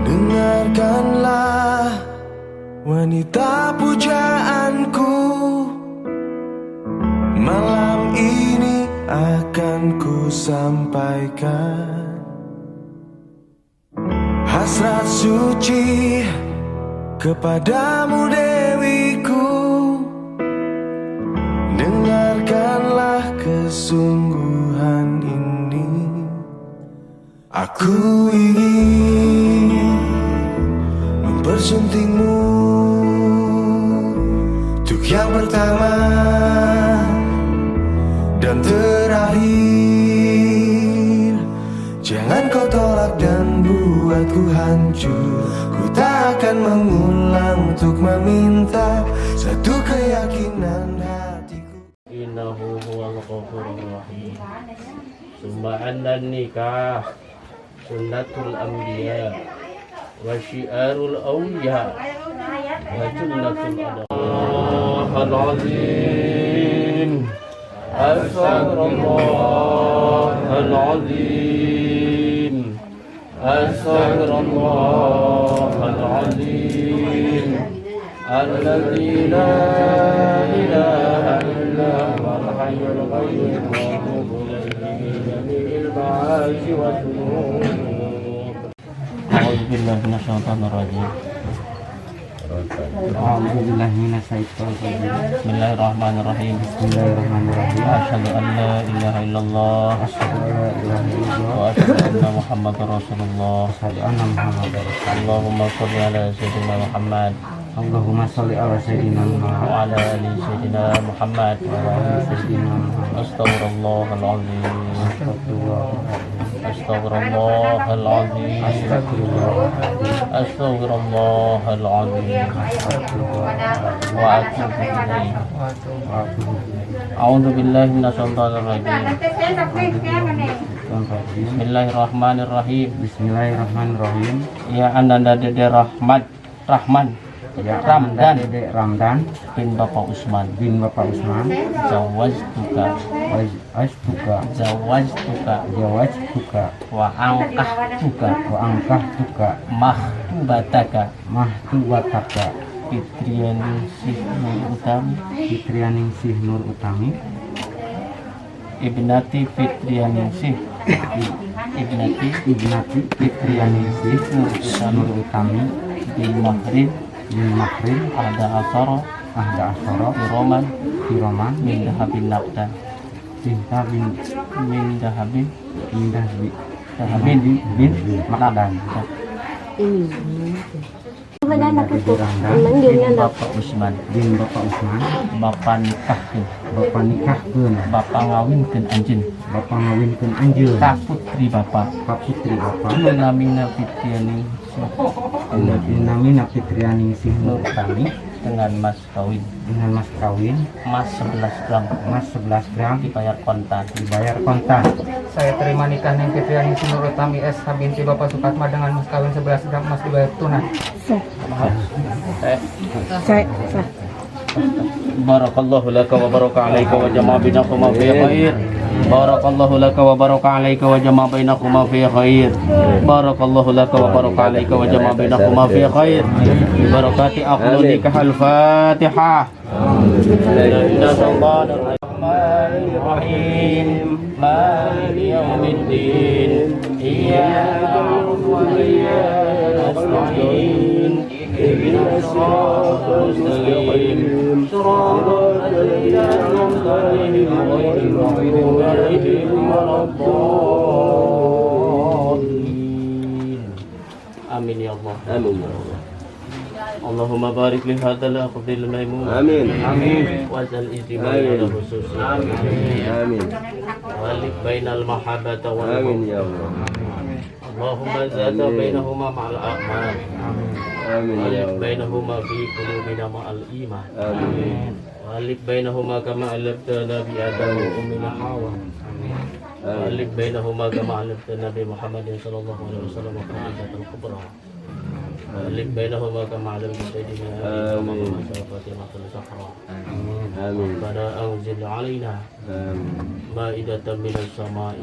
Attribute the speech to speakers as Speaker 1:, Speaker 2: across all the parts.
Speaker 1: Dengarkanlah wanita pujaanku, malam ini akan ku sampaikan hasrat suci kepadamu dewiku. Dengarkanlah kesungguhan ini. Aku ingin mempersuntingmu untuk yang pertama dan terakhir. Jangan kau tolak dan buatku hancur. Ku tak akan mengulang untuk meminta satu keyakinan hatiku.
Speaker 2: Innahu huwal ghafurur rahim. Summa anna nikah sunnatul anbiya wa syiarul awliya wa junnatul adab al-azim. Astaghfirullah al-azim. Astaghfirullah al-azim. Alladzi la ilaha illa huwal hayyul qayyum wa atubu ilaihi min jami'il ma'asi wa dhunub. A'udzu billahi minasyaitonir rajim.
Speaker 3: A'udzu billahi minasyaitonir rajim.
Speaker 2: Bismillahirrahmanirrahim.
Speaker 3: Bismillahirrahmanirrahim.
Speaker 2: Asyhadu an la ilaha illallah.
Speaker 3: Asyhadu an la ilaha illallah.
Speaker 2: Wa asyhadu anna Muhammadar Rasulullah.
Speaker 3: Asyhadu anna Muhammadar Rasulullah.
Speaker 2: Allahumma shalli ala sayyidina Muhammad.
Speaker 3: Allahumma shalli ala sayyidina Muhammad.
Speaker 2: Wa ala ali sayyidina Muhammad.
Speaker 3: Wa ala ali sayyidina Muhammad.
Speaker 2: Astaghfirullahalazim.
Speaker 3: Astagfirullahaladzim.
Speaker 2: Astaghfirullahalazim.
Speaker 3: Astagfirullahaladzim.
Speaker 2: Astaghfirullahalazim. Wa atubu ilaih. A'udzu billahi minasyaitonir rajim. Bismillahirrahmanirrahim.
Speaker 3: Bismillahirrahmanirrahim.
Speaker 2: Ya ananda Dede Rahmat Rahman.
Speaker 3: Ya
Speaker 2: Ramdan
Speaker 3: Dede Ramdan
Speaker 2: bin Bapak Usman.
Speaker 3: bin Bapak Usman.
Speaker 2: Zawajtuka.
Speaker 3: Wajtuka.
Speaker 2: Zawajtuka.
Speaker 3: Zawajtuka.
Speaker 2: Wa angkahtuka.
Speaker 3: Wa angkahtuka.
Speaker 2: Mahtubataka.
Speaker 3: Mahtubataka.
Speaker 2: Fitrianingsih Nur Utami.
Speaker 3: Fitrianingsih Nur Utami.
Speaker 2: Ibnati Fitrianingsih. Ibnati
Speaker 3: Ibnati Fitrianingsih
Speaker 2: Nur Utami.
Speaker 3: Nur Utami.
Speaker 2: Bin Mahrin.
Speaker 3: Bin Mahrin.
Speaker 2: Ahda Asara.
Speaker 3: Ahda Asara.
Speaker 2: Firoman.
Speaker 3: Firoman.
Speaker 2: Min dahabin naqdan.
Speaker 3: Cinta bin
Speaker 2: Min dahabin.
Speaker 3: Min dahabi.
Speaker 2: Dahabin
Speaker 3: bin Makdan.
Speaker 2: Bin Bapak Usman.
Speaker 3: Bin Bapak Usman.
Speaker 2: Bapak nikahkeun.
Speaker 3: Bapak nikahkeun.
Speaker 2: Bapak ngawinkeun anjeun.
Speaker 3: Bapak ngawinkeun anjeun.
Speaker 2: Ka putri Bapak.
Speaker 3: Ka putri Bapak.
Speaker 2: Nu namina Fitrianingsih.
Speaker 3: Namina Fitrianingsih Nur Utami.
Speaker 2: Dengan mas kawin.
Speaker 3: Dengan mas kawin.
Speaker 2: Emas 11 gram.
Speaker 3: Emas 11 gram.
Speaker 2: Dibayar kontan.
Speaker 3: Dibayar kontan.
Speaker 4: Saya terima nikah Neng Fitrianingsih Nur Utami S.H. binti Bapak Sukatma dengan mas kawin 11 gram emas dibayar tunai.
Speaker 2: Barakallahu laka wa baraka alaika wa jama'a bainakuma fi khair. Barakallahu laka wa baraka alaika wa jama'a bainakuma fi khair. Barakallahu laka wa baraka alaika wa jama'a bainakuma fi khair. Bi barakati aqlu nikah al-Fatihah. Bismillahirrahmanirrahim. Maliki yaumiddin. Iyyaka na'budu wa iyyaka nasta'in. Ihdinas siratal mustaqim. Siratal ladzina an'amta 'alaihim ghairil maghdubi 'alaihim waladdallin. Amin ya Allah.
Speaker 5: Amin ya Allah.
Speaker 2: Allahumma barik li hadzal aqdil maimun.
Speaker 5: Amin.
Speaker 4: Amin.
Speaker 2: Wazal ijtimai ala khususi.
Speaker 5: Amin. Amin.
Speaker 2: Walif bainal mahabbata wal
Speaker 5: Amin ya Allah.
Speaker 2: Allahumma zata bainahuma ma'al a'mal.
Speaker 5: Amin ya
Speaker 2: Walif
Speaker 5: Allah.
Speaker 2: bainahuma fi qulubina ma'al iman.
Speaker 5: Amin.
Speaker 2: Walif bainahuma kama alafta Nabi Adam wa ummina Hawa. Walif bainahuma kama alafta Nabi Muhammadin sallallahu alaihi wasallam wa Khadijatul Kubra. ألف بينهما كما علمت سيدنا أبي كما
Speaker 5: آمين.
Speaker 2: كما فاطمة الزهراء.
Speaker 5: Amin.
Speaker 2: ربنا أنزل علينا
Speaker 5: Amin.
Speaker 2: مائدة من السماء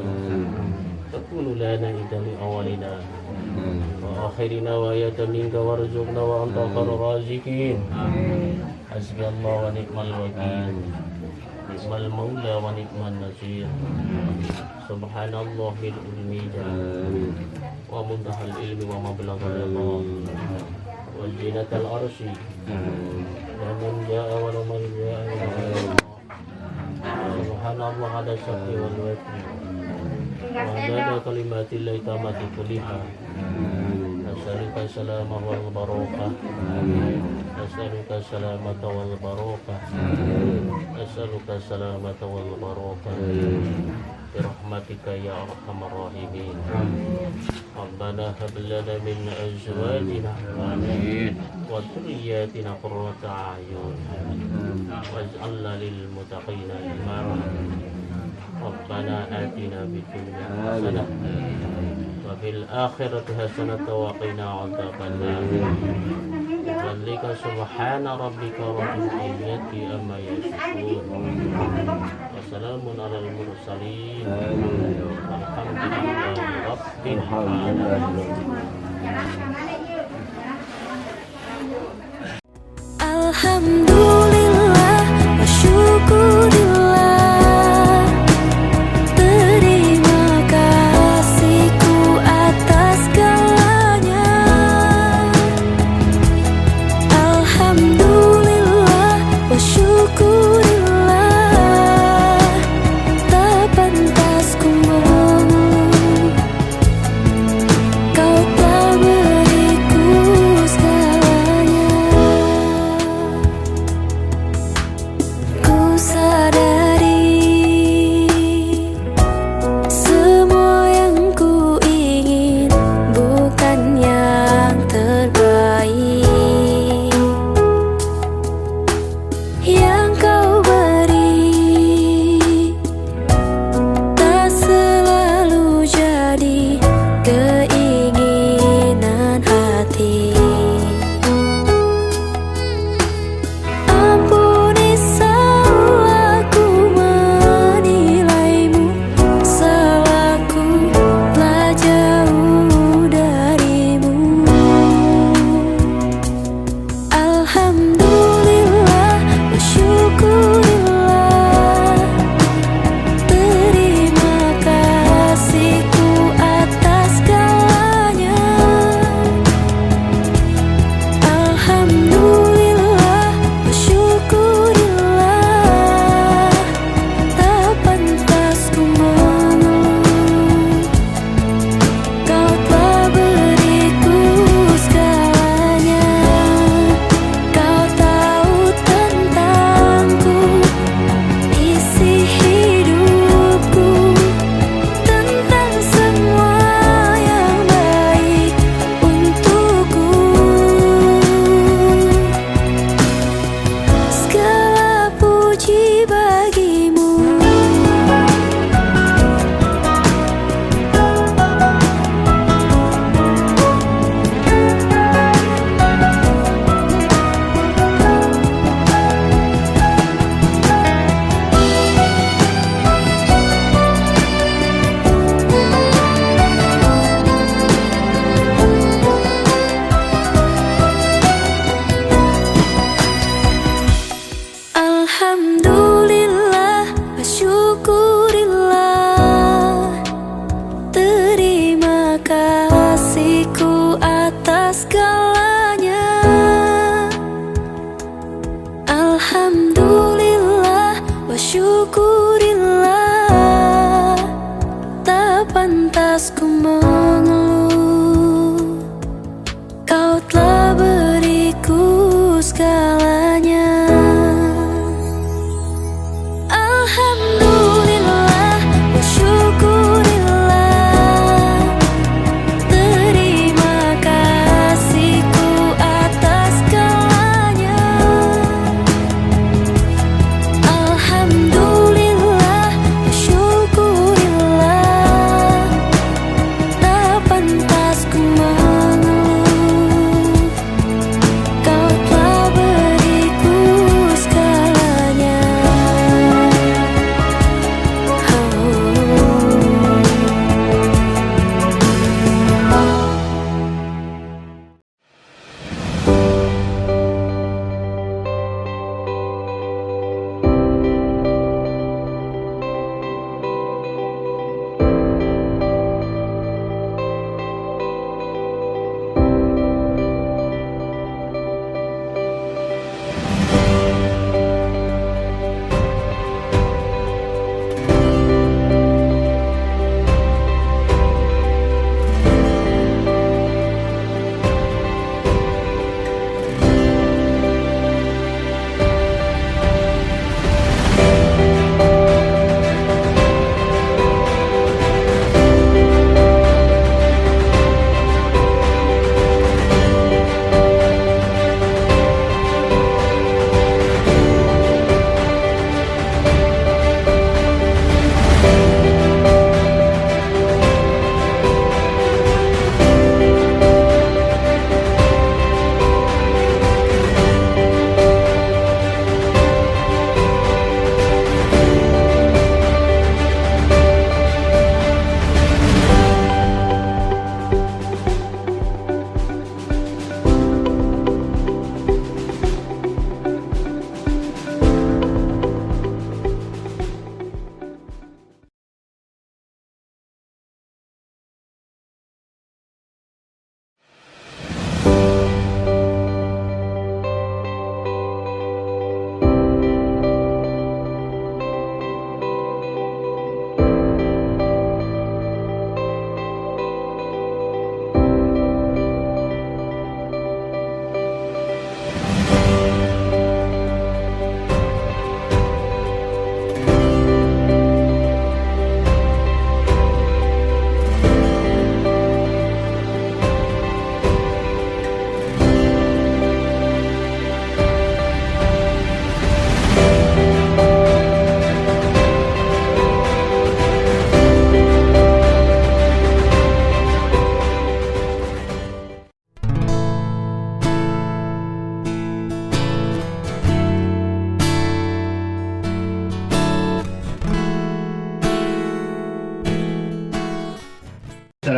Speaker 2: تكون لنا عيدا لأولنا وآخرنا وآية منك وارزقنا وأنت خير الرازقين. حسبي الله ونعم الوكيل، نعم المولى ونعم النصير. سبحان الله ملء الميزان
Speaker 5: Amin.
Speaker 2: ومنتهى العلم ومبلغ الرضا وزينة العرش، لا من جاء ولا من جاء ولا. سبحان الله على الشق والوتر وعدد كلمات الله تامة كلها. نسألك السلامة والبركة، نسألك السلامة والبركة، نسألك السلامة والبركة برحمتك يا أرحم الراحمين. ربنا هب لنا من أزواجنا وذرياتنا قرة أعين واجعلنا للمتقين إماما. ربنا آتنا في الدنيا حسنة وفي الآخرة حسنة وقنا عذاب النار. بفضلك سبحان ربك رب العزة عما يصفون وسلام على المرسلين والحمد لله رب العالمين.
Speaker 6: Alhamdulillah wa syukurillah. Terima kasihku atas segalanya. Alhamdulillah wa syukurillah. Tak pantas ku mengeluh. Kau telah beriku segalanya. Ku sadari semua yang ku ingin bukan yang terbaik. Yang kau beri tak selalu jadi keinginan hati. Ampuni salahku menilaimu. Salahku telah jauh darimu. Alhamdulillah wa syukurillah. Terima kasihku atas segalanya. Alhamdulillah wa syukurillah. Tak pantas ku mengeluh. Kau telah beriku segalanya. Kau tahu tentangku, isi hidupku, tentang semua yang baik untukku. Segala puji bagimu. Alhamdulillah wa syukurillah. Terima kasihku atas segalanya. Alhamdulillah wa syukurillah. Tak pantas ku mengeluh. Kau telah beriku segalanya. Alhamdulillah wa syukurillah. Terima kasihku atas segalanya. Alhamdulillah wa syukurillah. Tak pantas ku mengeluh.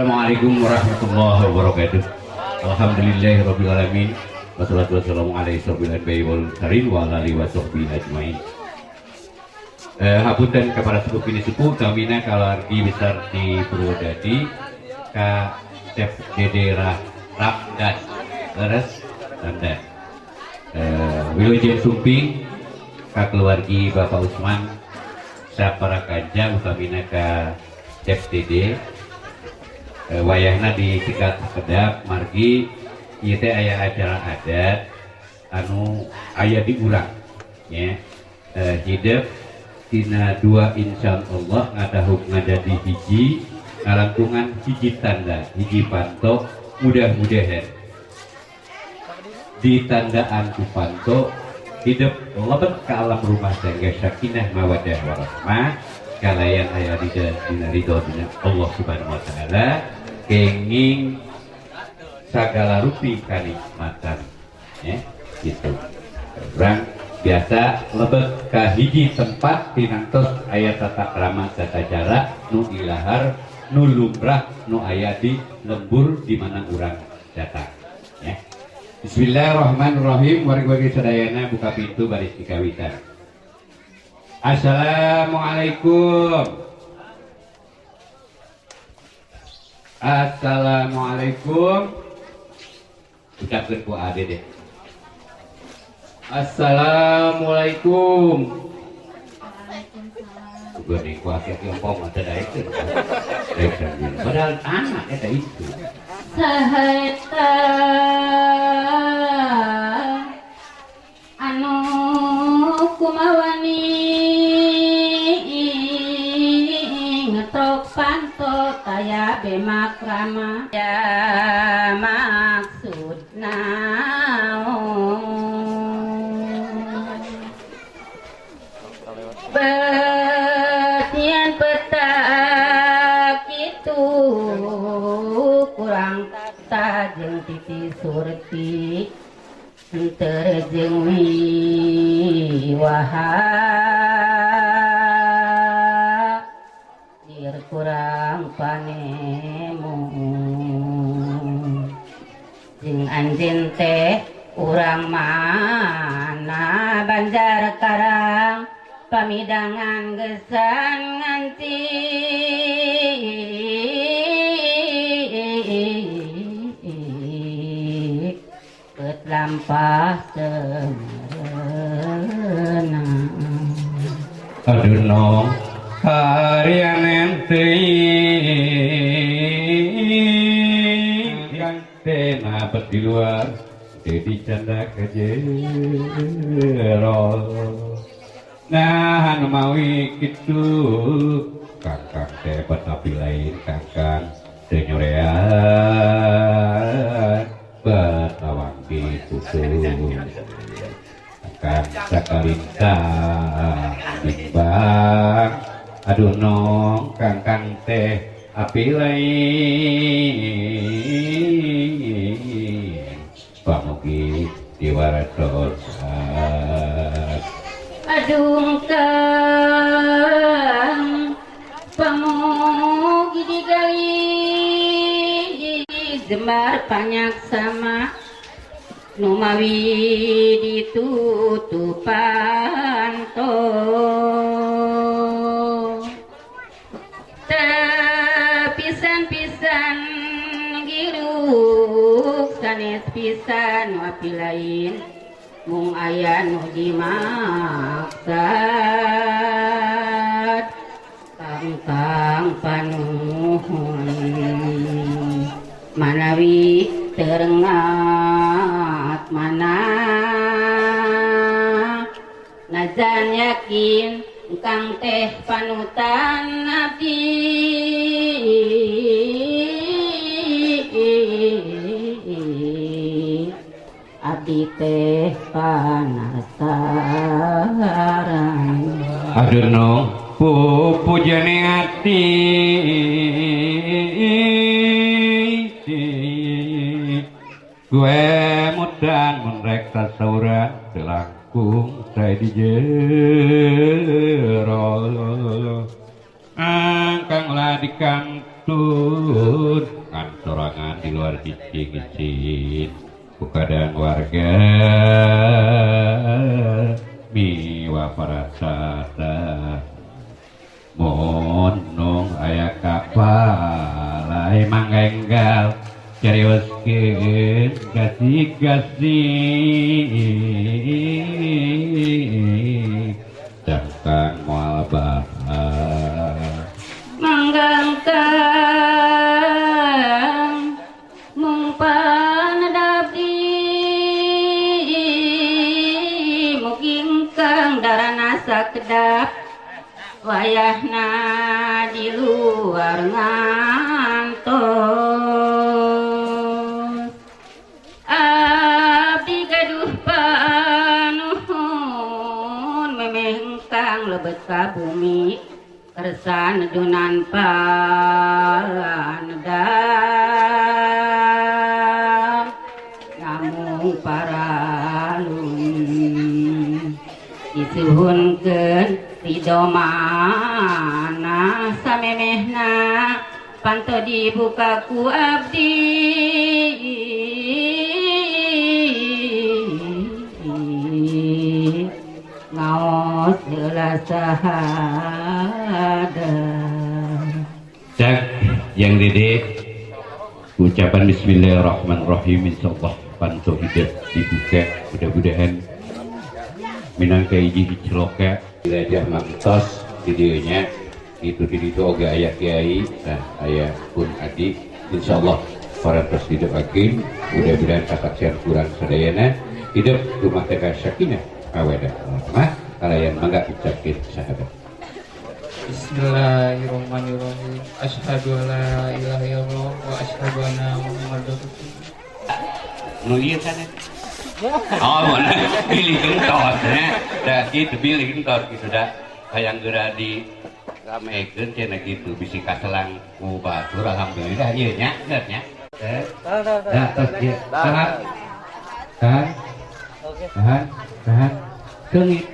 Speaker 7: Assalamualaikum warahmatullahi wabarakatuh. Alhamdulillahirabbil alamin. Wassalatu wassalamu ala asyrofil anbiya'i wal mursalin wa ala alihi wasahbihi ajmain. Hapunten kepada sepuh pinisepuh, kamina kaluargi besar di Purwodadi ka Cep Dede Ramdan, leres Ramdan. Wilujeng sumping ka keluargi Bapak Usman saparakanca, utamina ka Cep Dede. Wayahna dicegat sakedap margi ieu teh aya acara adat anu aya di urang nya, hidep tina dua insan Allah ngadahub ngadadi hiji, ngalangkungan hiji tanda hiji panto. Mudah-mudahan ditandaan ku panto hidup lebet ke alam rumah tangga sakinah mawadah warahmah kalayan aya dina ridho dina Allah Subhanahu wa Taala, kenging sagala rupi kanikmatan ya gitu. Urang biasa lebet ka hiji tempat tinantos aya tata krama tata cara nu ilahar, nu lumrah, nu aya di lembur di mana urang datang ya. Bismillahirrahmanirrahim. Wargi-wargi sadayana buka pintu baris dikawitan. Assalamualaikum. Assalamualaikum. Ucapkeun ku ade deh. Assalamualaikum. Geuning ku aki-aki ompong mah teu daekeun. Daek sambil. Padahal anak eta itu.
Speaker 8: Saha eta anu kumawani ngetok panto taya bemak rama ya maksud naon betian petak itu kurang tata jeung titi surti terjeng wiwaha dir kurang panemu jeung anjeun teh urang mana Banjar Karang pamidangan gesan nganti lampah semerena.
Speaker 7: Aduh nong harian teuing kang tena di luar di canda kejero. Nah anu mawi kitu kakang teh tapi lain kakang teu nyorean betawang ditutup kakang sakalintang bimbang. Aduh nong kangkang teh api lain pamugi diwaradosan.
Speaker 8: Aduh kang pamugi digali jembar panyak sama numawi ditutupan to pisan-pisan giruk sanes pisan wapi lain mung aya nu dimaksad kangkang panuhun manawi terengat mana najan yakin kang teh panutan abdi abdi teh panasaran.
Speaker 7: Aduh nong pupujane ati gue mudan mun rek sasauran telangkung saya di jero angkang lah di kantong batur ngan sorangan di luar cicing-cicing ku kadang warga miwa parasata monong aya kapal emang enggal carioskeun kasih-kasih cangkang moal bahar
Speaker 8: Manggang kang mung panadabdi mugi kang darana sakedap wayahna di luar ngantos abdi gaduh panuhun memeh kang lebet ka bumi kersa nedunan panedar namung paralun disuhunkeun ridho mana samemehna panto dibuka ku abdi ngaos heula sahada.
Speaker 7: Cak yang dede ucapan bismillahirrahmanirrahim, insyaallah panto hidup dibuka, mudah-mudahan minangka hiji celoka wilayah mantos di dieu nya itu di ditu oge aya kiai, nah aya pun adi, insyaallah parantos hidup hakim, mudah-mudahan kasaksian kurang sadayana hidup rumah tangga sakinah mawaddah warahmah kalayan mangga ucapkeun syahadat.
Speaker 4: Bismillahirrahmanirrahim. Asyhadu an la ilaha illallah wa asyhadu anna Muhammadar Rasulullah.
Speaker 7: Nu ieu kan? Oh, mana pilih gentos nya. Da kitu pilih gentos kitu da. Hayang geura di ramekeun cenah kitu bisi kaselang ku batur, alhamdulillah ieu nya, bener nya. Dah tos ieu. Tahan. Tahan. Tahan. Tahan. Keungit.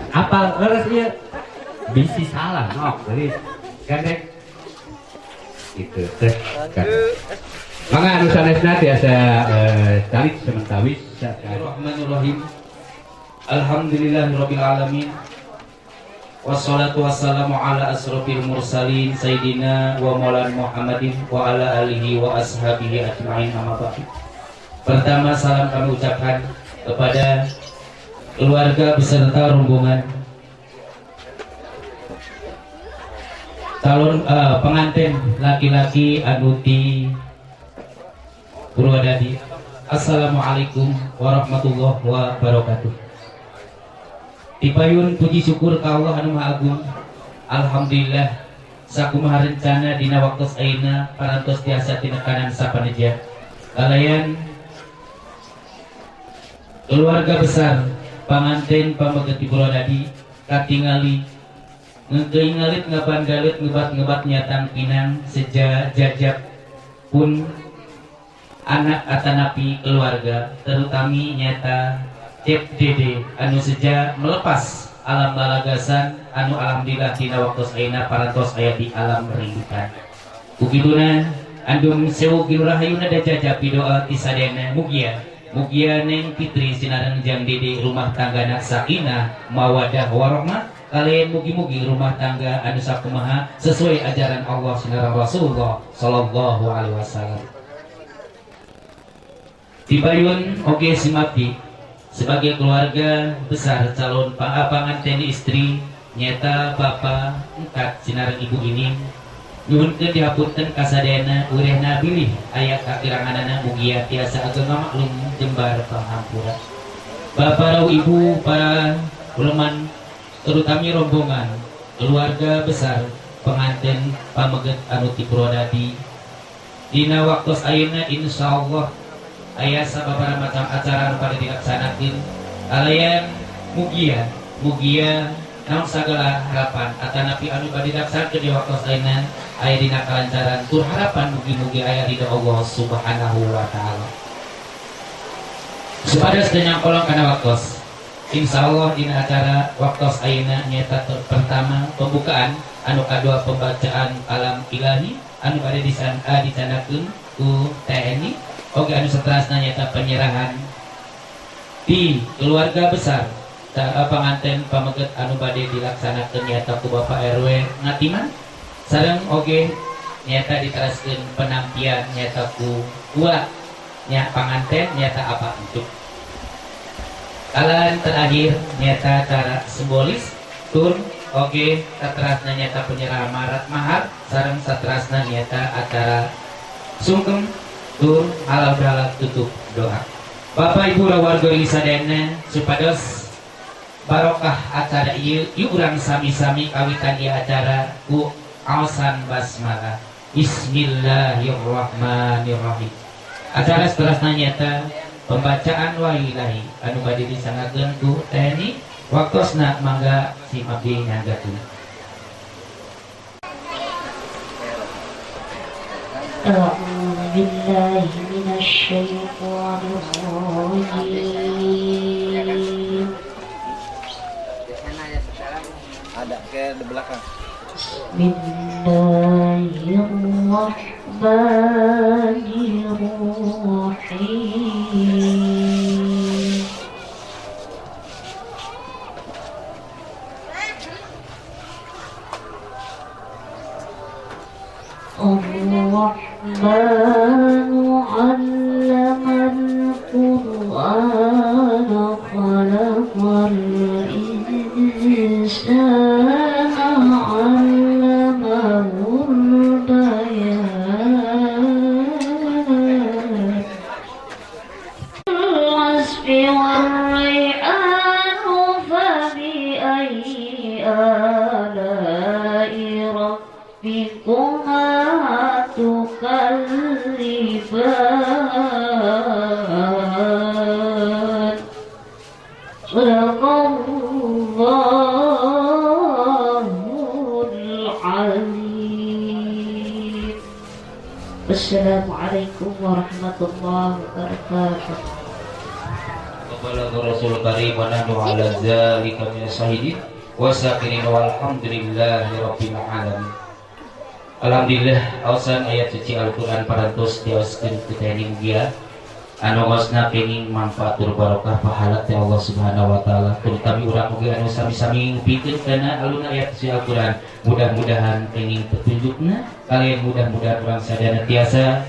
Speaker 7: Apa leres ieu? Bisi salah nok geus. Gandeng. Gitu teh. Kan. Mangga anu sanesna tiasa tarik sementawis.
Speaker 2: Bismillahirrahmanirrahim. Alhamdulillahirabbil alamin. Wassalatu wassalamu ala asrofil mursalin sayyidina wa maulana Muhammadin wa ala alihi wa ashabihi ajmain, amma ba'du. Pertama, salam kami ucapkan kepada keluarga beserta rombongan calon pengantin laki-laki anu ti Purwadadi. Assalamualaikum warahmatullahi wabarakatuh. Dipayun puji syukur ka Allah anu Maha Agung. Alhamdulillah, sakumaha rencana dina waktos ayeuna parantos tiasa tinekanan sapaneja. Kalayan keluarga besar panganten pameget di Purwadadi katingali ngeukeung ngalit ngabandalit ngebat-ngebat nyatang pinang seja jajab pun anak atanapi keluarga, terutami nyata Cep Dede anu seja melepas alam balagasan anu alhamdulillah dina waktos ayeuna parantos aya di alam rindukan. Kukituna andum sewu rahayuna da jajab doa ti sadayana, mugia mugia Neng Fitri sinareng jang Dede rumah tanggana sakinah mawadah warahmah, kalian mugi-mugi rumah tangga anu sakumaha sesuai ajaran Allah sinareng Rasulullah sallallahu alaihi wasallam. Dibayun oge simati sebagai keluarga besar calon panganten istri nyata Bapak Engkat sinareng Ibu ini, nyuhunkeun dihapunten kasadayana urehna bilih aya kakiranganana, mugia tiasa ageng maklum jembar panghampura. Bapak rau Ibu, para uleman, terutama rombongan keluarga besar pengantin pameget anu ti Purwadadi, dina waktos ayeuna insyaallah aya sababaraha macam acara anu pada dilaksanakeun, kalayan mugia mugia naon sagala harapan atanapi anu bade dilaksanakeun di waktos ayeuna aya dina kalancaran tur harapan mugi-mugi aya ridho Allah Subhanahu wa taala. Supados teu nyangkolong kana waktos.
Speaker 9: Insya Allah dina acara waktos ayeuna nyaeta pertama pembukaan, anu kadua pembacaan kalam ilahi anu bade dicandakeun ku TNI, oge anu seterusna nyaeta penyerahan di keluarga besar panganten pameget anu bade dilaksanakeun nyaeta ku Bapak RW Ngatiman, sareng oge nyaeta diteraskeun penampian nyaeta ku dua nya panganten nyaeta apa untuk kalian terakhir nyata cara simbolis tur oge saterasna nyata penyerahan marat mahar sareng saterasna nyata acara sungkem tur halal bihalal tutup doa. Bapak Ibu warga sadayana, supados barokah acara ieu, yuk urang sami-sami kawitan ieu acara ku aosan basmalah. Bismillahirrahmanirrahim. Acara seterusnya nyata pembacaan wahyu ilahi anu bade disanggakeun ku TNI, waktosna mangga si abdi nyanggakeun.
Speaker 10: A'udzu billahi minasy syaithanir rajim.
Speaker 11: Ada ke di belakang.
Speaker 10: Bismillahirrahmanirrahim. Ar-Rahmanu 'allamal Qur'an, khalaqal insana 'allamahul bayan. Al-'asfi war-rayhan fa bi ayyi ala'i rabbikuma tukadziban. Shadaqallahul azim. Wassalamualaikum warahmatullahi wabarakatuh.
Speaker 9: Balagha Rasul karim wa nahnu ala zalika minasy syahidin wa sakirin walhamdulillahi rabbil alamin. Alhamdulillah aosan ayat suci Al-Qur'an parantos diaoskeun ku TNI mugia anu ngosna kenging manfaat tur barokah pahala ti Allah Subhanahu wa taala, terutama urang oge anu sami-sami ngupikeun kana aluna ayat suci Al-Qur'an, mudah-mudahan kenging petunjukna kalian, mudah-mudahan urang sadayana tiasa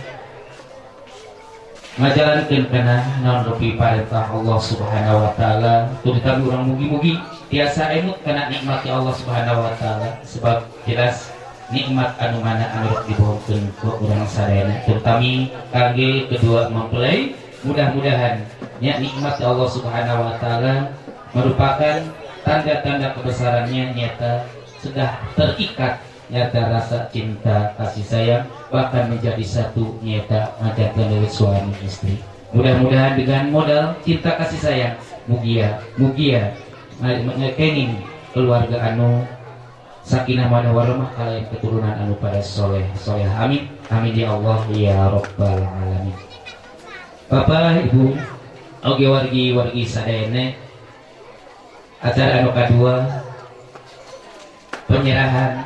Speaker 9: ngajalankeun kana naon rupi parentah Allah Subhanahu wa taala, terutama urang mugi-mugi tiasa emut kana nikmat Allah Subhanahu wa taala, sebab jelas nikmat anu mana anu rek dibohongkeun ku urang sadayana, terutama kangge kedua mempelai, mudah-mudahan nya nikmat Allah Subhanahu wa taala merupakan tanda-tanda kebesarannya, nyata sudah terikat nyata rasa cinta kasih sayang, bahkan menjadi satu nyata ngajakeun suami istri. Mudah-mudahan dengan modal cinta kasih sayang mugia mugia ngekenging keluarga anu sakinah mawaddah warahmah kalian keturunan anu pada soleh soleh. Amin amin ya Allah ya rabbal alamin. Bapak Ibu oge wargi wargi sadayana, acara anu kadua penyerahan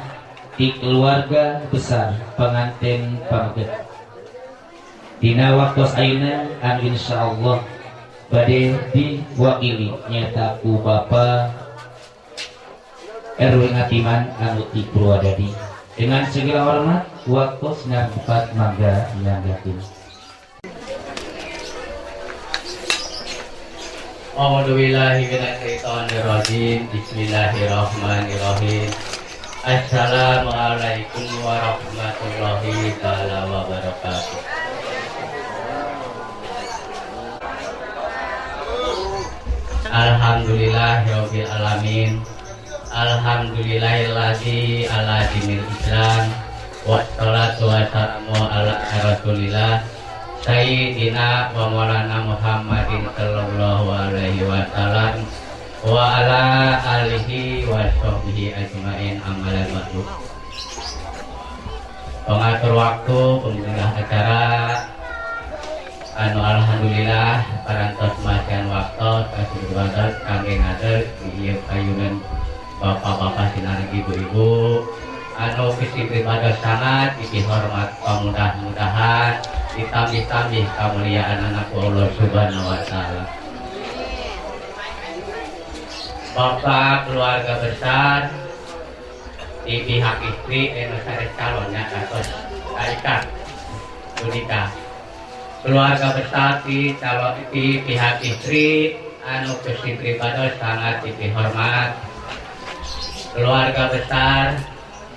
Speaker 9: di keluarga besar pengantin pameget dina waktos ayeuna anu insyaallah bade diwakili nyata ku Bapak RW Ngatiman anu ti Purwadadi. Dengan segala hormat waktos ngampat mangga nyanggakeun.
Speaker 2: A'udzubillahi minasyaitonirrajim. Bismillahirrahmanirrahim. Assalamualaikum warahmatullahi taala wabarakatuh. Alhamdulillahirabbil alamin. Alhamdulillahilladzi ala dinil Islam wassalatu wassalamu ala rasulillah sayyidina wa maulana Muhammadin sallallahu alaihi wasallam wa ala alihi wa sahbihi ajmain amalan ba'du. Pengatur waktu, pemerintah acara
Speaker 12: Anu alhamdulillah parantos masihan waktu kasih kangge ngadeg di ieu payunan bapak-bapak sinareng ibu-ibu anu ku sim pribados sangat dihormat, mudah-mudahan ditambih-tambih kemuliaan ku Allah Subhanahu wa Ta'ala. Bapak keluarga besar di pihak istri anu sanes calonnya atau tarikat nikah, keluarga besar di calon di pihak istri anu ku sim pribados sangat dihormat, keluarga besar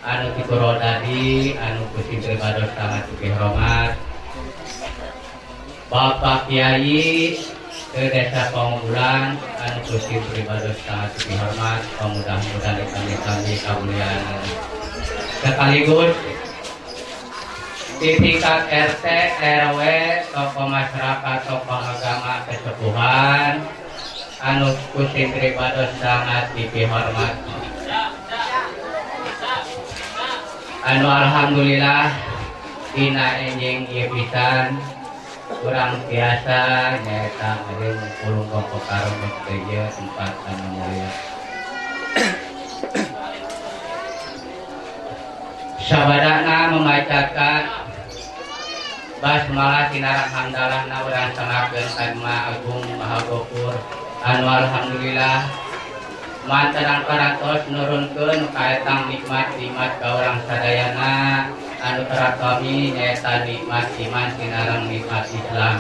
Speaker 12: anu di Purwodadi anu ku sim pribados sangat dihormat, Bapak Kiai ke Desa Pangumulan anu ku sim pribados sangat dihormat, mudah-mudahan ditambih-tambih kemuliaan, sekaligus di tingkat RT, RW, tokoh masyarakat, tokoh agama, kesepuhan anu ku sim pribados sangat dihormat, anu alhamdulillah dina enjing ieu pisan kurang biasa nyaeta jeung pulung karung ieu tempat anu mulia. Sabadana membacakan basmalah sinareng hamdalah na urang sangakeun ka Maha Agung Maha Gofur anu alhamdulillah mantenan parantos nurunkeun kaetang nikmat-nikmat ka urang sadayana anu teratami nyaeta nikmat iman sinareng nikmat Islam.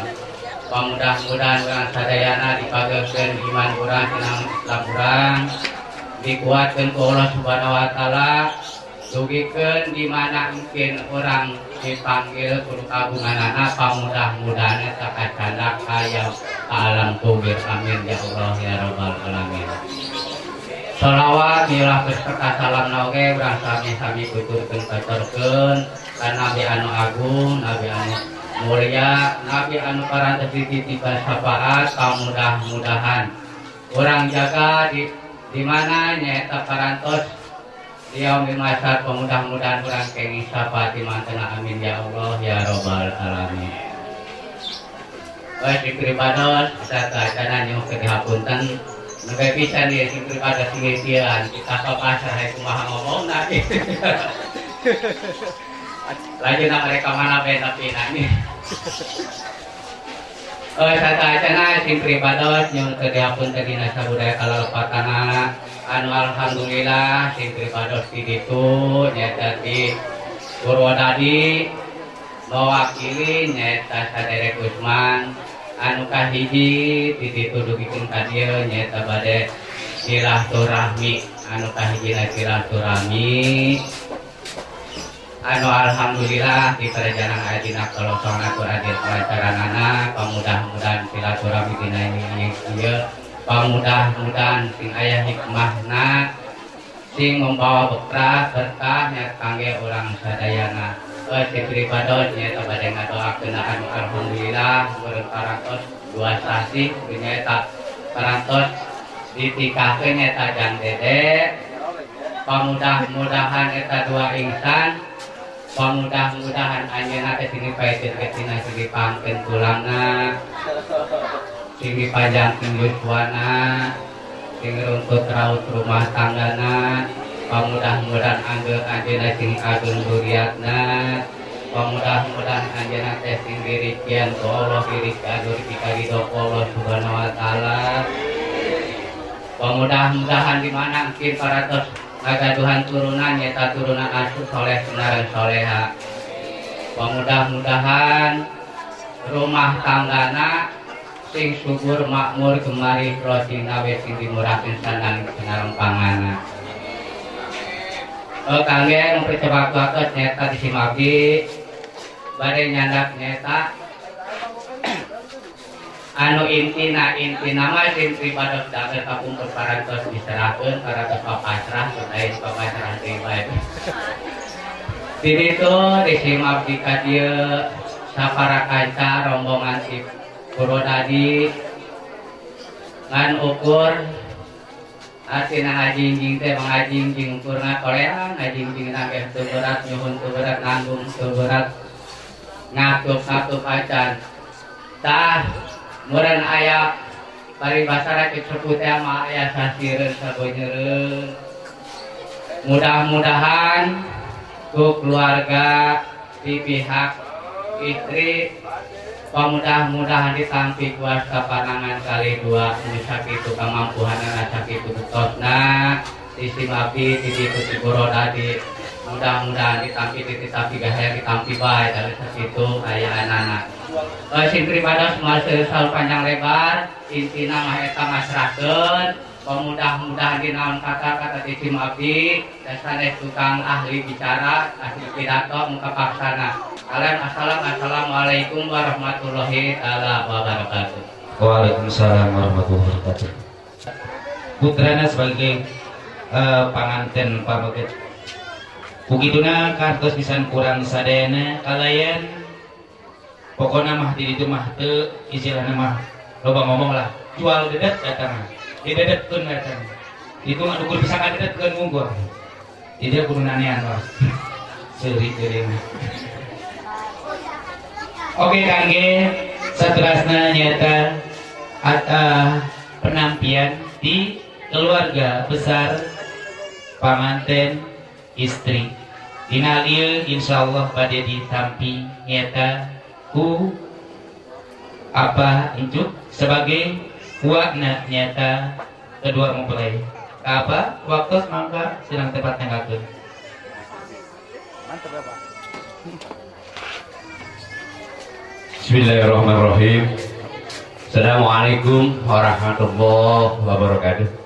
Speaker 12: Mudah-mudahan urang sadayana dipageukeun iman urang sinareng Islam urang, dikuatkeun ku Allah Subhanahu wa Taala, dugikeun di mana mungkin orang dipanggil kudu kagunganana, pamudah-mudahan eta kacandak kaya alam kubur. Amin ya Allah ya Rabbal alamin. Sholawat milah beserta salam oge urang sami-sami tuturkeun katorkeun ka Nabi anu agung, Nabi anu mulia, Nabi anu parantos dititipan syafaat. Pamudah-mudahan urang jaga di mana nyaeta parantos yaumil mahsyar, mudah-mudahan urang kenging syafaat di mantena. Amin ya Allah ya Rabbal alamin. Baik, pribados satacana nyuhun hapunten nembe pisan ieu sing pribados singisian kita papasrah kumaha ngomongna. Lajeng mereka mana bae tapi nani. Oh, satacana sing pribados nyuhun hapunten dina sabudaya kalalepatana anu alhamdulillah sing pribados di ditu nyaeta di Purwodadi mewakili nyaeta saderek Usman anu kahiji di ditu dugikeun ka dieu nyaeta bade silaturahmi anu kahijina silaturahmi anu alhamdulillah di perjalanan aya dina kolosong atur adil kelancaranana. Pamudah-mudahan silaturahmi dina ieu pamudah-mudahan sing aya hikmahna, sing membawa berkah berkah nya kangge urang sadayana. Sing pribados nyaeta bade ngadoakeun anu alhamdulillah meureun parantos dua sasih nyaeta parantos ditikahkeun nyaeta jang Dede. Pamudah-mudahan eta dua insan, pamudah-mudahan anjeunna teh sing dipaeteun tina sing dipangkeun tulangna, sing dipanjangkeun yuswana, sing runtut raut rumah tanggana. Pamudah-mudahan anjeunna sing agung duriatna, pamudah-mudahan anjeunna teh sing dirikian ku Allah, dirikian dipikaridho ku Allah Subhanahu wa Taala. Pamudah-mudahan di mana mungkin parantos ngagaduhan turunan nyaeta turunan asuh soleh sinareng soleha. Pamudah-mudahan rumah tanggana sing subur makmur gemari roti nawe sing dimurahkeun sandang sinareng pangana. Oh, kangge mempercepat waktu nyaeta di simabdi bade nyandak nyaeta anu intina intina mah sing pribados damel kapungkur parantos diserahkeun parantos papasrah lain papasrah deui bae. Di ditu di simabdi ka dieu sapara kanca rombongan si Purwodadi ngan ukur artina ngajingjing teh mangajingjing ukurna koleang ngajingjing teh teu berat nyuhun teu berat nanggung teu berat ngatup-ngatup acan. Tah meureun aya paribasa rek disebut teh mah aya sasireun sabeunyeureun. Mudah-mudahan ku keluarga di pihak istri mudah-mudahan ditampi kuasa panangan kali dua nu sakitu kamampuhanana, sakitu buktosna di Simabi di ditu di Purwodadi. Mudah-mudahan ditampi, ditampi gaya, ditampi bae dari sakitu aya anak. Sing pribados moal seueur panjang lebar, intina mah eta masrahkeun. Mudah-mudahan di naon kata-kata di Simabi dan sanes tukang ahli bicara, ahli pidato, muka paksana. Kalian assalamualaikum warahmatullahi taala wabarakatuh.
Speaker 9: Waalaikumsalam warahmatullahi wabarakatuh. Putrana sebagai panganten pameget. Kukituna kantos pisan kurang sadayana kalayan pokona mah di ditu mah teu istilahna mah loba ngomong lah, jual dedet datang didedetkeun datang itu mah ukur bisa ngadedetkeun mungkur jadi kudu nanean mah seuri deui. Oke, kangge saterasna nyata penampian di keluarga besar panganten istri. Dina ieu insyaallah bade ditampi nyata ku apa itu sebagai kuatna nyata kedua mempelai. Apa waktu mangga sedang tepat tanggalkeun.
Speaker 11: Mantap ya, Pak.
Speaker 7: Bismillahirrahmanirrahim. Assalamualaikum warahmatullahi wabarakatuh.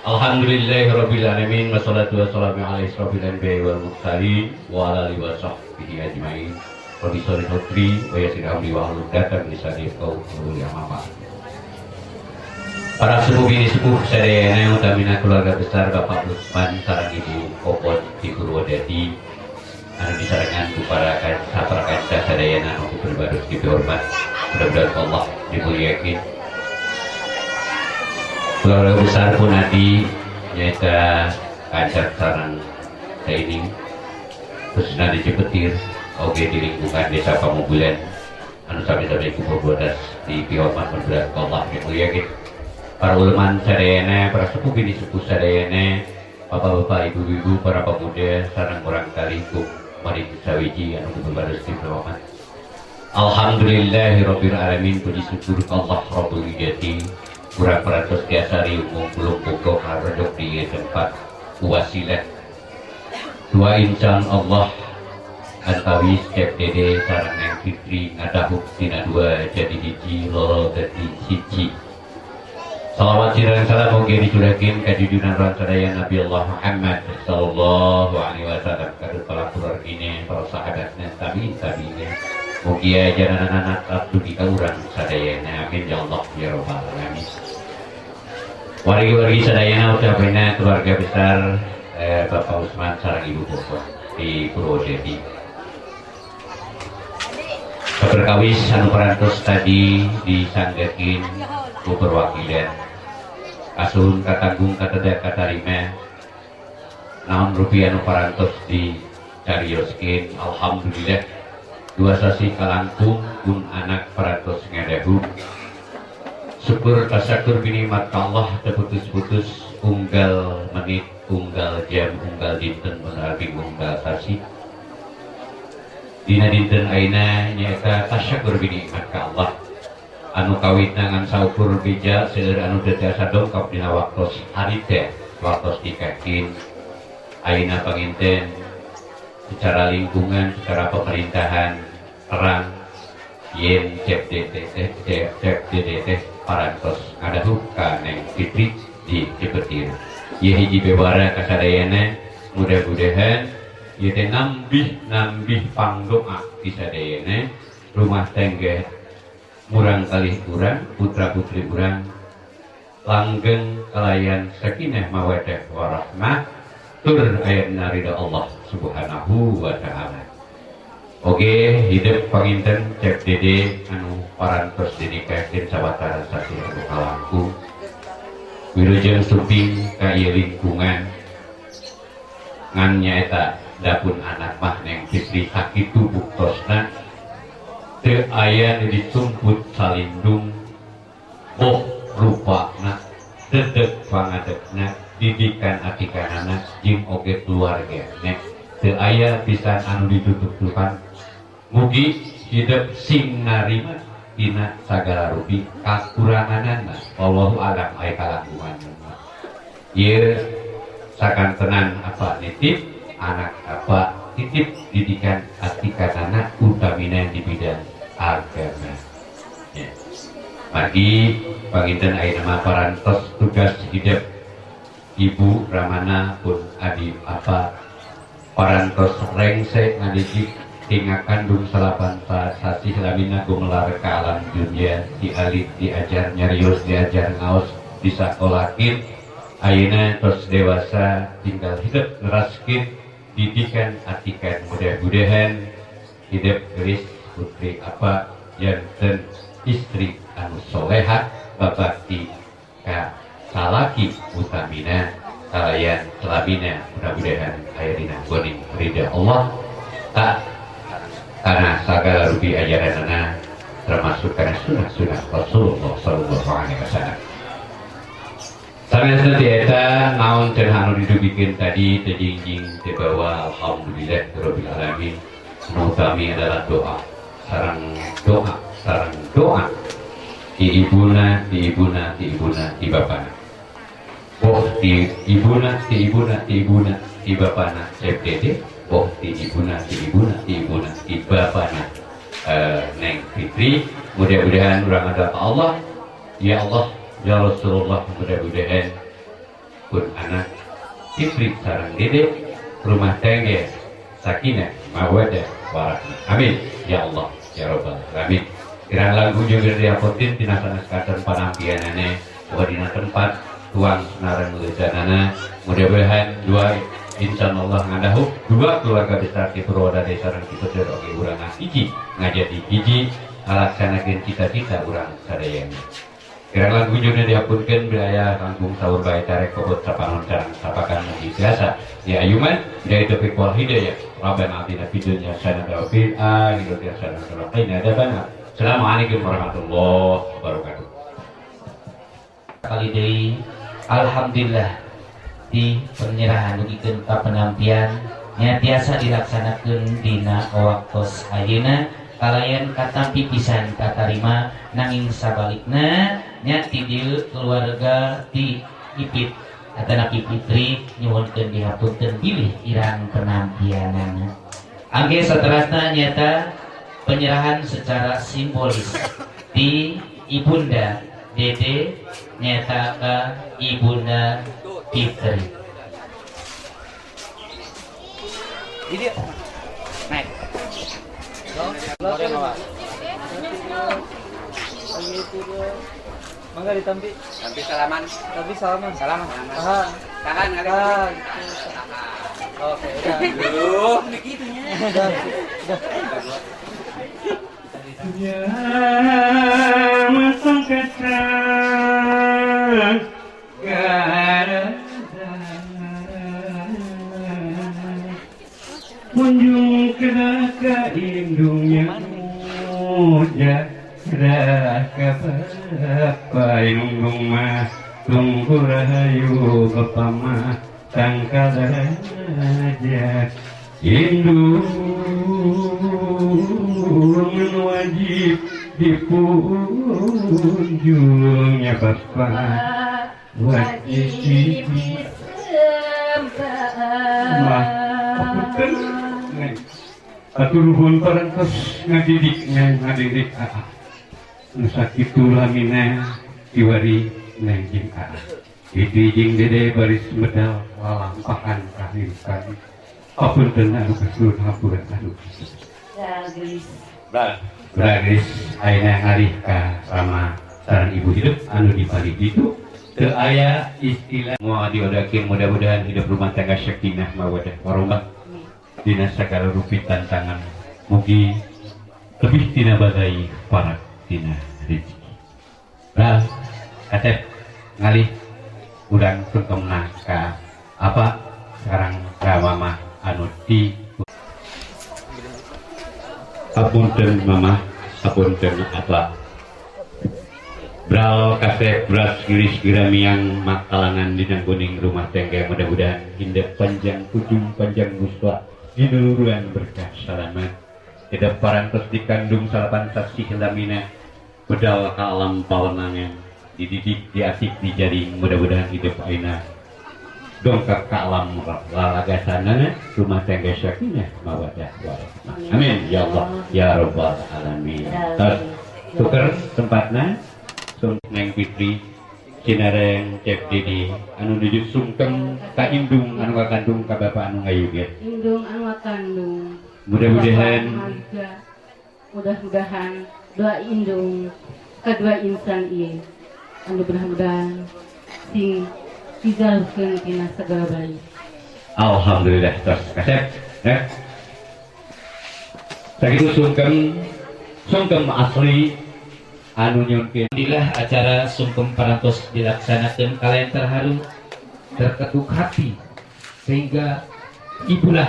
Speaker 7: Alhamdulillahirabbil alamin, wassalatu wassalamu ala asyrofil anbiya'i wal mursalin wa ala alihi wasahbihi ajmain. Rabbi sholli sadri wa yassir amri wa hlul 'uqdatam min lisani yafqahu qawli, amma ba'd. Para sepuh bini sepuh sadayana, utamina keluarga besar Bapak Usman sareng Ibu Popon di Purwodadi anu disarengan ku para sapara kanca sadayana anu pribados dihormat, mudah-mudahan Allah dimuliakan. Keluarga besar pun adi nyaeta kanca sareng ini khususnya di Cipetir oge di lingkungan desa Pamubulan anu sami-sami ku perbuatan di pihormat, mudah-mudahan Allah dimuliakan. Para ulama sadayana, para sepuh bini sepuh sadayana, bapak-bapak, ibu-ibu, para pemuda sareng urang kalihkum mari sawiji anu kubaros di hormat. Alhamdulillahirabbil alamin, puji syukur ka Allah Rabbul Izzati kurang parantos tiasa riung ngumpul kumpul karedok di tempat wasilah dua insan Allah antawis Cep Dede sareng Neng Fitri ngadahuk tina dua jadi hiji, loro dadi siji. Salawat sirang salam mugi dicurahkeun ka junjungan urang sadaya Nabi Allah Muhammad sallallahu alaihi wasallam, kadut para keluargina, para sahabatna, tabi'in tabi'in, mugi ajaran anak dugi ka urang sadayana, amin ya Allah ya rabbal alamin. Wargi-wargi sadayana, ucapena keluarga besar Bapak Usman sareng Ibu Popon di Purwodadi. Perkawis anu parantos tadi disanggakin ku perwakilan, kasuhun katanggung kateda katarima naon rupiah anu parantos dicarioskeun. Alhamdulillah 2 sasi kalangkung pun anak parantos ngadahu. Syukur tasyakur binikmat Allah terputus-putus unggal menit, unggal jam, unggal dinten, unggal minggu, unggal sasi. Dina dinten aina nyaeta tasyakur binikmat ka Allah anu kawitna ngan saukur bija seueur anu teu tiasa dongkap dina waktos harita waktos dikakin. Ayeuna panginten secara lingkungan, secara pemerintahan terang yen Cep Dede teh, Cep Dede teh parantos ngadahuh ka Neng Fitri di Cipetir. Ieu hiji bewara kasadayana, mudah-mudahan ieu teh nambih nambih pangdoa di sadayana rumah tangga murang kalih urang, putra putri urang langgeng kalayan sakinah mawadah warahmah tur ayatna ridha Allah Subhanahu wa taala. Oke, hidup panginten Cep Dede anu parantos dinikahkeun sawatara sasi anu kalangkung. Wilujeng sumping ka ieu lingkungan, ngan nyaeta dapun anak mah Neng Fitri sakitu buktosna. Teu aya nu ditumput salindung, boh rupana, dedeg pangadegna, didikan atikanana jeung oge keluargana. Teu aya pisan anu ditutup-tutupan. Mugi hidup sing narima dina sagala rupi kakuranganana. Wallahu alam aya kalangkungan. Ieu sakantenan apa nitip anak, apa titip didikan atikanana, utamina di bidang agama. Ya. Margi panginten ayeuna mah parantos tugas hidup ibu ramana pun adi apa parantos rengse ngadidik tinggal kandung 9 sasih lamina gumelar ke alam dunia, dialit, diajar nyarios, diajar ngaos, disakolakin. Ayeuna tos dewasa, tinggal hidup neraskeun didikan atikan. Mudah-mudahan hidup gelis putri apa janten istri anu soleha, babakti ka salaki, utamina kalayan selabina. Mudah-mudahan aya dina goning ridha Allah tak karena segala rupi ajaranana, termasuk karena sunnah-sunnah Rasulullah Sallallahu Alaihi Wasallam. Sampai nanti eta naon cenah anu didugikeun tadi teu jingjing teu bawa. Alhamdulillah rabbil alamin. Nu utami adalah doa sareng doa sareng doa di ibuna, di ibuna, di ibuna, di bapana. Boh di ibuna, di ibuna, di ibuna, di bapana CFDD, boh di ibuna, di ibuna, di ibuna, di bapana Neng Fitri. Mudah-mudahan urang ada Allah, ya Allah, ya Rasulullah, mudah-mudahan pun anak Fitri sareng Dede rumah tangga sakinah, mawadah, warahmah. Amin ya Allah ya Rabbal alamin. Kirang langkung juga diapotin tina sanes katon panampianane bahwa dina tempat tuang senareng leusanana. Mudah-mudahan dua insyaallah ngadahu dua keluarga besar di Purwodadi sareng Cipetir oge urang hiji ngajadi hiji, ngalaksanakeun cita-cita urang sadayana. Kirang langkung juga dihapunkeun, bilaya langkung sahur bae tarek bobot sapanon sareng sapakan, mugi biasa ya ayuman dari taufiq wal hidayah. Rabbana atina fid dunya hasanah wa fil akhirati hasanah wa qina adzabannar. Assalamualaikum warahmatullahi wabarakatuh.
Speaker 9: Kali deui alhamdulillah di penyerahan dugikeun ka penampian nya tiasa dilaksanakeun dina waktos ayeuna kalayan katampi pisan katarima. Nanging sabalikna nya ti dieu keluarga ti Ipit atanapi Fitri nyuhunkeun dihapunten bilih irang penampianana. Angge saterasna nyata penyerahan secara simbolis di Ibunda Dede nyata ke Ibunda Fitri.
Speaker 11: Ini naik.
Speaker 4: Mangga ditampi.
Speaker 12: Tampi salaman.
Speaker 4: Tampi salaman.
Speaker 12: Salaman.
Speaker 4: Tahan.
Speaker 12: Tahan kali.
Speaker 4: Tahan. Oke, udah.
Speaker 12: Duh, begitunya.
Speaker 4: Udah. Udah.
Speaker 3: Ya masang kacang gara munjung kena ka indungnya muja kena ka bapa indung mah tunggu rahayu, bapa mah tangkal aja. Indung wajib dipunjungnya, bapa wajib. Mah apunten Neng, atur nuhun parantos ngadidik ngadidik aa nu sakitu lamina kiwari. Neng jeung aa, Fitri jeung Dede baris medal lalampahan kahirupan. Apunten anu kasuhun, hampura anu. Baris ayeuna ngalih ka sama sareng ibu hidup anu di balik itu teu aya istilah moal diodakeun. Mudah-mudahan hidup rumah tangga sakinah, mawadah, warahmah. Dina sagala rupi tantangan mugi lebih tina badai, parak tina rezeki. Nah, kasep ngalih urang sungkemna ka apa sekarang ka mama anu di. Apunten Mama. Hapunten apa Bral kasep beras giris giramiang makalangan dina kuning rumah tangga, mudah-mudahan hindep panjang ujung panjang yuswa, dinuluruan berkah salamat, tidak parantos dikandung 9 sasih lamina, bedal ka alam pawenangan, dididik diasik dijaring, mudah-mudahan hidup aina dongkap ka alam lalagasanana, rumah tangga sakinah mawadah warahmah, amin ya Allah ya rabbal alamin. Terus tuker tempatna. Neng Fitri sinareng Cep Didi anu nuju sungkem ka indung anu kakandung, ka bapak anu ngayuget.
Speaker 8: Indung anu kandung.
Speaker 3: Mudah-mudahan
Speaker 8: Mudah-mudahan doa indung kedua insan ieu anu mudah-mudahan sing dijauhkeun tina segala baik.
Speaker 3: Alhamdulillah. Terus kasep eh sakitu sungkem sungkem asli anu nyunkeun.
Speaker 9: Alhamdulillah, acara sungkem parantos dilaksanakan, kalian terharu, terketuk hati, sehingga ibulah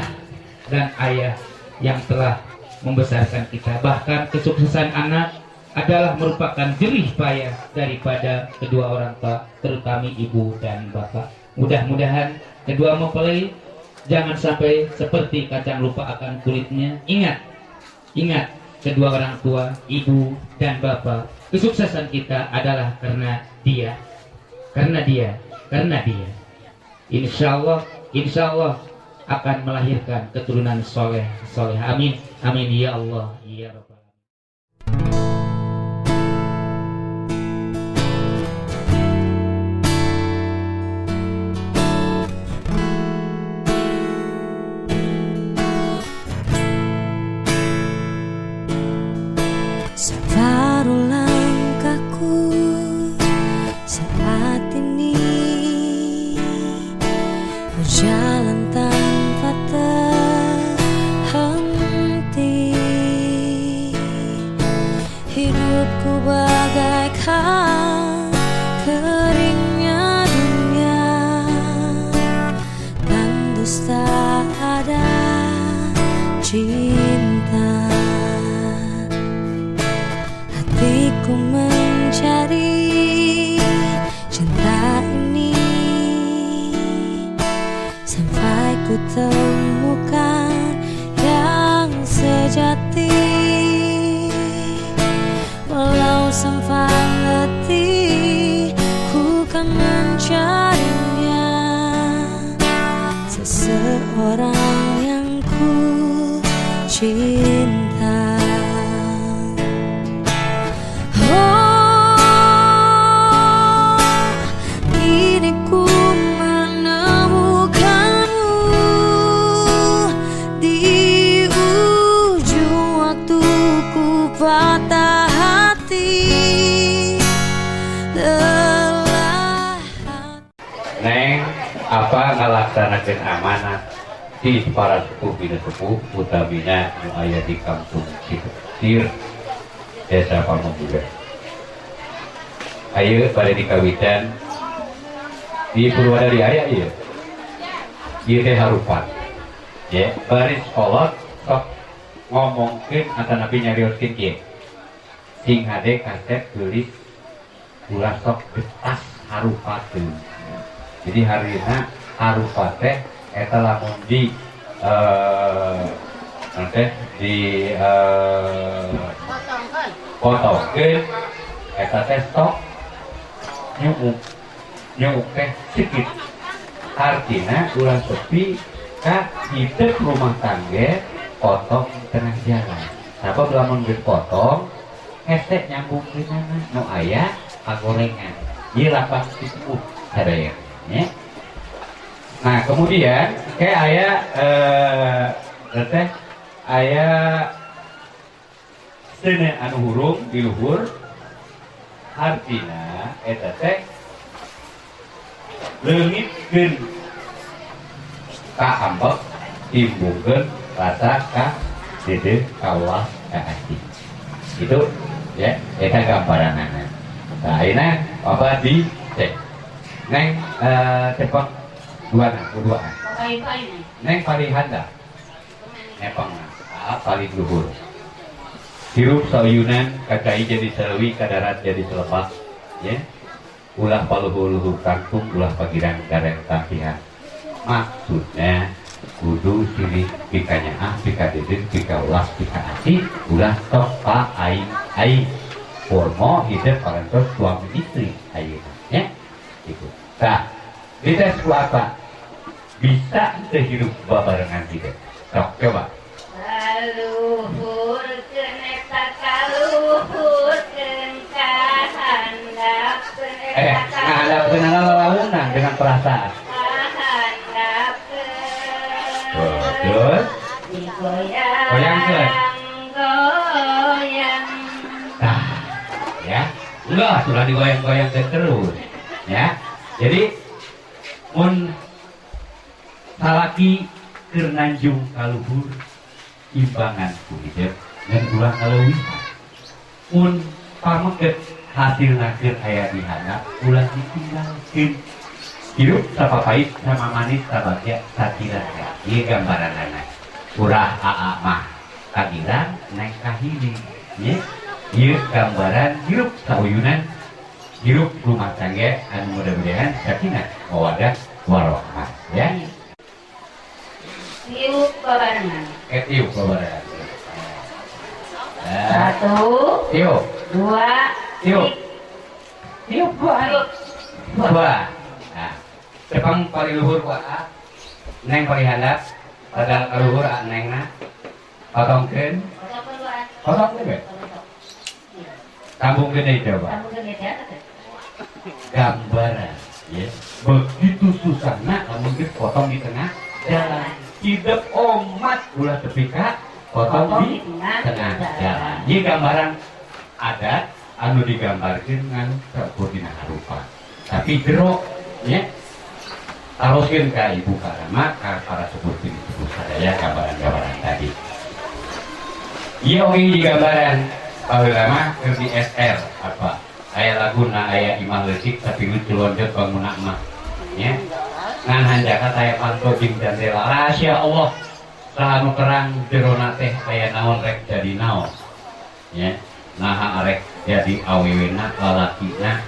Speaker 9: dan ayah yang telah membesarkan kita. Bahkan kesuksesan anak adalah merupakan jerih payah daripada kedua orang tua, terutama ibu dan bapak. Mudah-mudahan kedua mempelai jangan sampai seperti kacang lupa akan kulitnya. Ingat, ingat kedua orang tua, ibu dan bapak. Kesuksesan kita adalah karena dia, karena dia, karena dia. Insya Allah, insya Allah akan melahirkan keturunan soleh, soleh. Amin, amin ya Allah, ya Rabbal.
Speaker 6: Separuh langkahku saat ini berjalan tanpa terhenti. Hidupku bagaikan keringnya dunia, tandus tak ada cinta. Hatiku mencari cinta ini sampai ku temukan yang sejati. Walau sempat letih, ku kan mencarinya. Seseorang yang ku cinta. Oh, kini ku menemukanmu di ujung waktuku patah hati. Lelah.
Speaker 3: Neng apa ngalaksanakeun amanat di para sepuh bina sepuh utamina nu aya di kampung Cipetir, Desa Pamubuga. Ayo pada dikawitan di Purwadadi aya ieu. Ieu teh harupat. Ya, baris kolot sok ngomongkeun atanapi nyarioskeun kieu. Sing hade kasep geulis, ulah sok getas harupateun. Jadi harina harupat teh eta lamun di nanti di potongkeun eta teh sok nyuuk nyuuk teh sikit, artinya ulah sepi ka hidup rumah tangga potong di tengah jalan. Sabab lamun geus potong hese nyambungkeunana, nu aya pagorengan ieu lapas disebut sadaya ya. Nah, kemudian kayak aya teh aya seuneu anu hurung di luhur, artina eta teh leungitkeun kaambek, timbulkeun rasa ka deudeuh kaulah ka hati itu ya, eta gambaranana. Nah, ayeuna apa dicek neng cepet dua dua neng paling handap nepang, ah, paling luhur.
Speaker 7: Hirup sauyunan, ka cai jadi saleuwi, ka darat jadi selebak, ya. Ulah paluhur-luhur kangkung, ulah pagirang gareng tampihan. Maksudnya kudu silih pikanyaah, pikadeudeuh, pikaulas, pikaasih, ulah tok pa aing aing. Formo hidup parantos suami istri ayeuna, ya. Gitu. Tah, dites ku apa? Bisa teu hirup babarengan hidup? Sok coba.
Speaker 8: Kaluhurkeun eta, kaluhurkeun, kahandapkeun.
Speaker 7: Eh, ngahandapkeun lalaunan dengan perasaan.
Speaker 8: Kahandapkeun.
Speaker 7: Oh, terus
Speaker 8: digoyang.
Speaker 7: Goyangkeun.
Speaker 8: Goyang.
Speaker 7: Nah, ya. Enggak, sudah digoyang-goyangkeun terus. Ya. Jadi mun salaki keur nanjung ka luhur, imbangan ku hidup ngan ulah ngaleuwihan. Mun pameget hasilna keur aya di handap, ulah ditinggalkeun. Hirup sapapait sama manis sabagya sacilaka. Ieu gambaranana. Urah aa mah kagirang, neng kahiling. Ye, ieu gambaran hirup sauyunan, hirup rumah tangga anu mudah-mudahan sakinah mawadah warahmah, ya.
Speaker 8: Tiup babarengan.
Speaker 7: Eh, tiup babarengan.
Speaker 8: Satu,
Speaker 7: Tiup.
Speaker 8: dua,
Speaker 7: Tiup. Tiup dua.
Speaker 8: Tiup.
Speaker 7: Dua. Nah, tepang paling luhur ku aa, neng paling handap, pada kaluhur aa nengna. Potongkeun. Potongkeun we. Sambungkeun deui coba. Gambaran, ya. Begitu susahna lamun geus potong di tengah jalan. Hidup omat ulah tepi ka potong di tengah jalan. Ieu gambaran adat anu digambarkeun ngan saukur dina harupan. Tapi jero, ya. Taroskeun ka ibu karama, ka para sepuh sepuh sadaya gambaran-gambaran tadi. Ieu oge hiji gambaran baheula mah keur di SR apa? Aya laguna aya imah leutik tapi lucu lonjot bangunna mah. Ya. Ngan hanjaka aya panto jeung jandela. Rahasia Allah. Saha nu terang jerona teh aya naon rek jadi naon. Ya. Naha arek jadi awewena lalakina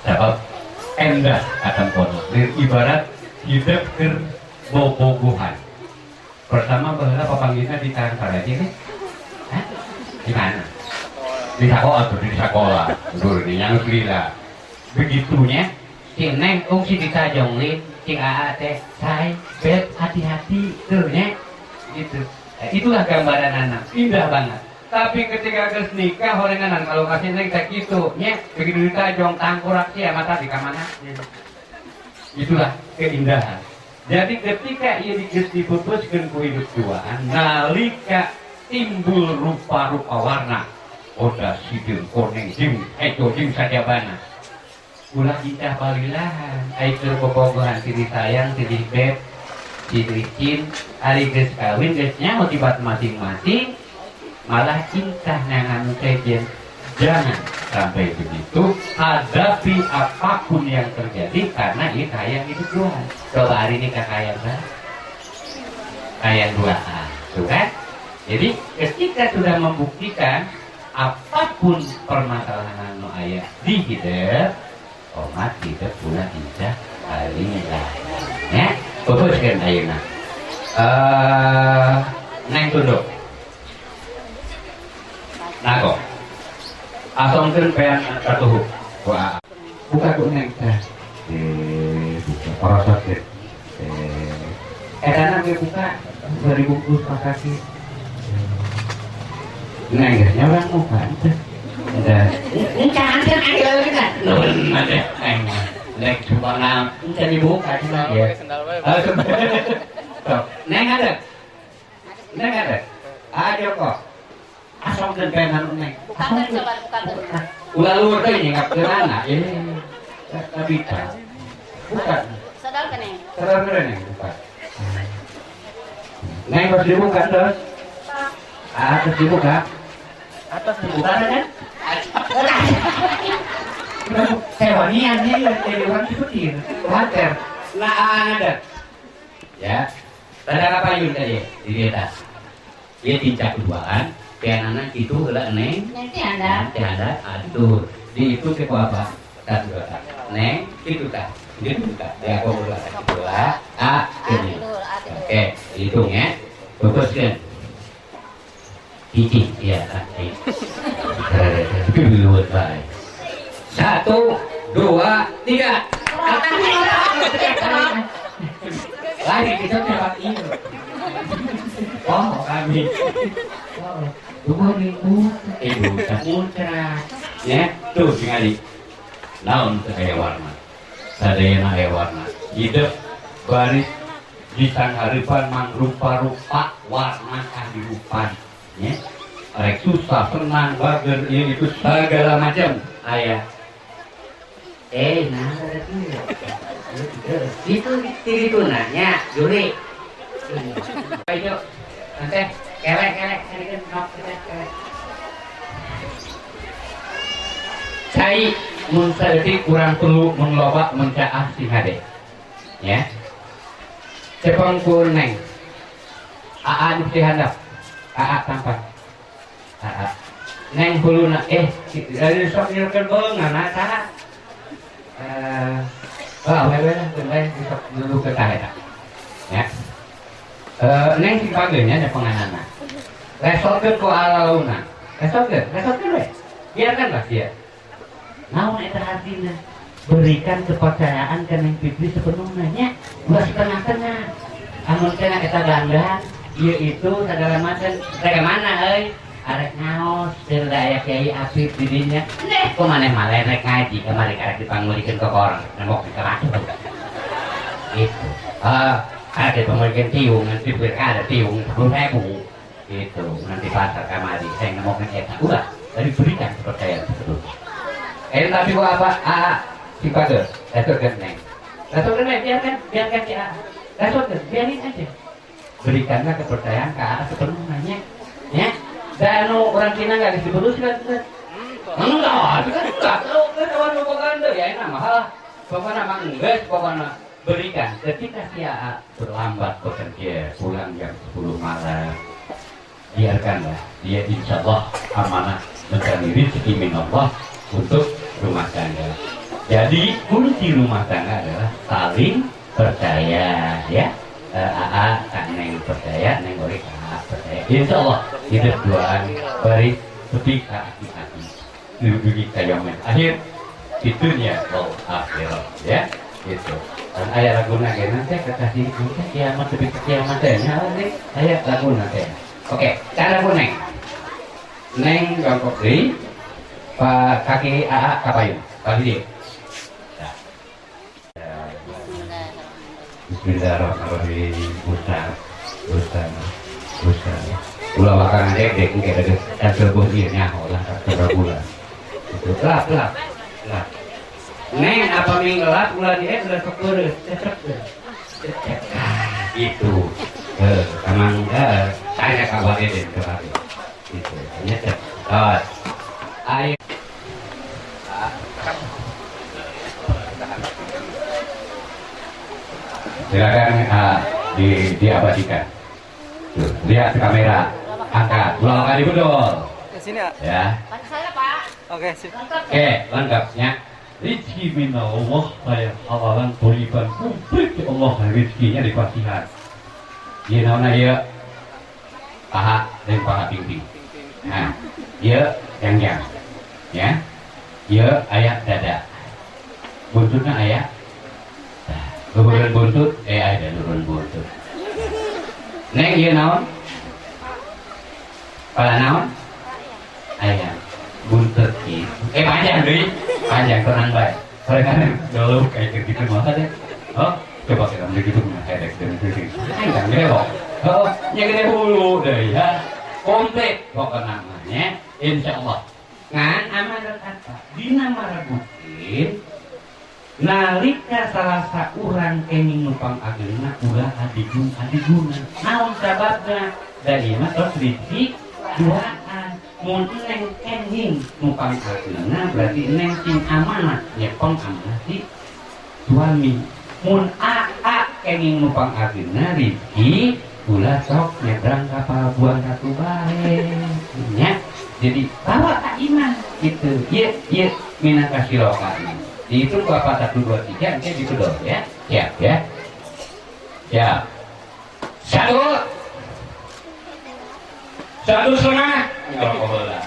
Speaker 7: sabab endah katempona. Ibarat hidup keur bobogohan. Pertama baheula papanggihna di Karang teh. Hah? Di mana? Di sekolah atau di sekolah. Guru di nyanggut lila. Begitunya si neng ungsi ditajong lin, si aa teh say bet hati-hati tuh nya. Gitu. Itulah gambaran anak, indah banget. Tapi ketika geus nikah horenganan kalau kasih neng teh kitu nya, begitu ditajong tangkurak sia mata di kamana. Itulah keindahan. Jadi ketika ia geus diputuskeun ku hidup duaan, nalika timbul rupa-rupa warna, oda sideung koneng jeung hejo jeung sajabana. Ulah kita palilahan, ai keur bobogohan silih sayang, silih beb, silih cin, ari geus kawin geus nyaho tibat masing-masing, malah cinta ngangan sejen. Jangan sampai begitu, hadapi apapun yang terjadi karena ini kaya hidup duaan. Coba hari ini kaya berapa? Kaya duaan, tuh kan? Jadi ketika sudah membuktikan apapun permasalahan anu aya di hidup, omat hidup pula indah alillah. Ya, putuskeun ayeuna. Neng tunduk. Nah kok. Asongkeun pean katuhu. Wah. Buka ku neng teh. Buka parasot teh. Etana ge buka 2000 pakaki. Neng geus nyaurang muka teh. Ada. Encan kan aya lagi kan. Nuhun teh. Neng. Neng coba ngam, encan dibuka cenah ya. Sok, neng ada. Neng ada. Ayo kok. Asongkeun pean neng.
Speaker 8: Bukakeun coba, bukakeun.
Speaker 7: Ulah luhur teh nyingapkeun anak. Tak bisa. Buka.
Speaker 8: Sadar ke neng?
Speaker 7: Sadar ke neng, buka. Neng harus dibuka terus. Ah, terus dibuka.
Speaker 11: Atas
Speaker 7: dibuka kan? Hewanian nih, jadi orang dipetir. Water. Nah, ada. Ya. Tanda apa yun tadi? Di atas. Dia tincak duaan.
Speaker 3: Pianana kitu heula, Neng.
Speaker 8: Neng teh ada.
Speaker 3: Teh ada, aduh. Di itu ke apa? Satu, dua, tak. Neng, itu tak. Itu tak. Ya, aku ulah satu, dua, A, ini. Oke, hitung ya. Fokuskan. Hiji, ya, dua, satu, dua, tiga. Lagi kita dapat ini. Oh, kami. 2000, ibu saputra. Ya, tuh tinggali. Naon teu aya warna. Sadayana aya warna. Hidup baris di sanghareupan mangrupa-rupa warna kahirupan. Ya. Rek susah, senang, bager, ieu itu segala macam aya. Nah, itu nanya, juri. Ayo, nanti kelek kelek, ini kan nok kelek. Cai mun saeutik kurang perlu mun loba mun caah sing hade. Ya. Cepeng ku Neng. Aa nu dihandap. Aa tampak. Aa. Neng huluna dari sok nyerkeun beungeun saha? Wah, wewe lah, we sok dulu ke tah eta. Ya. Neng sing pageunya nya penganana. Resolkeun ku alalauna. Resolkeun, resolkeun we. Biarkanlah dia. Naon eta artina? Berikan kepercayaan ke Neng Fitri sepenuhnya nya, ulah setengah-setengah. Amun cenah eta ganggang, ieu itu segala macam. Rek mana euy? Arek ngaos teu aya Kiai Afif di dinya. Neh, kok maneh mah rek ngaji kamari karek dipangmeulikeun ka orang, nembok di keratu. Gitu. Ah, ada dipangmeulikeun tiung, nanti ada tiung 10.000. Gitu, nanti pasar kamari saya nembok eta. Ulah, tadi berikan kepercayaan tersebut. Tapi kok apa? A, si pade, resolkeun Neng. Resolkeun Neng, biarkan, biarkan si A. Resolkeun, biarin aja. Berikanlah kepercayaan ke A sepenuhnya. Ya. Dan orang Cina nggak diperlukan kan? Enggak, itu kan enggak. Kan orang propaganda ya enak mahal. Pokoknya mah enggak, pokoknya berikan. Ketika si A berlambat bekerja, pulang jam 10 malam, biarkanlah dia insya Allah amanah mencari rezeki minallah untuk rumah tangga. Jadi kunci rumah tangga adalah saling percaya, ya. AA kak Neng percaya, Neng Ori kak percaya. Insya Allah hidup duaan baris sepi kak aki-aki. Dugi kayomen akhir itunya wal akhirat, ya. Gitu. Dan ayah laguna ge nanti kekasih nanti kiamat lebih kiamat teh nya ayah laguna teh. Oke, cara ku Neng. Neng jongkok deui, pak kaki AA kapayun. Pagi dia. Bismillahirrahmanirrahim. Ustaz, ustaz, ustaz. Ulah wakangan dek dek engke ada sebuah ieu nyaho lah sabaraha bulan. Gitu. Lap lap lap. Neng apa ming lap ulah dia ulah sok leureus, cecep. Cecep. Gitu. Heuh, kamang tanya ka Wak Eden ke Pak. Gitu. Nyecep. Tos. Ayo. Silakan diabadikan. Tuh, lihat kamera, angkat, ulang kali bedol.
Speaker 11: Sini ya.
Speaker 3: Ya.
Speaker 8: Saya Pak.
Speaker 11: Oke, sip.
Speaker 3: Oke, lengkapnya. Rizki minallah saya halalan thayyiban komplit ya Allah rezekinya dipasihan. Ieu naonna ieu? Paha dan paha pingping. Nah, ieu yang-yang. Ya. Ieu aya dada. Buntutna aya. Luhureun buntut, ada luhureun buntut. Neng ieu naon? Pala naon? Aya buntut kieu. Panjang deui. Panjang tenang bae. Soalnya dulu kayak gitu mah teh. Oh, coba kita begitu mah kayak gitu. Panjang gede kok. Oh, nya gede hulu deui ya. Komplit pokokna mah nya. Insyaallah. Ngan amanat apa? Dina marabukin nalika salah saurang kenging nupang ageungna ulah adigung adiguna. Naon sababna? Da ieu mah tos rezeki duaan. Mun neng kenging nupang ageungna berarti neng sing amanah nyepong amanah si suami. Mun aa kenging nupang ageungna rezeki Ulah sok nyebrang ka Pelabuhan Ratu bae nya. Jadi bawa ka imah gitu. Ieu ieu minangka siloka. Dihitung Bapak 1 2 3, engke ditudor ya. Siap ya. Siap. Satu. 1,5. Ngerokok heula.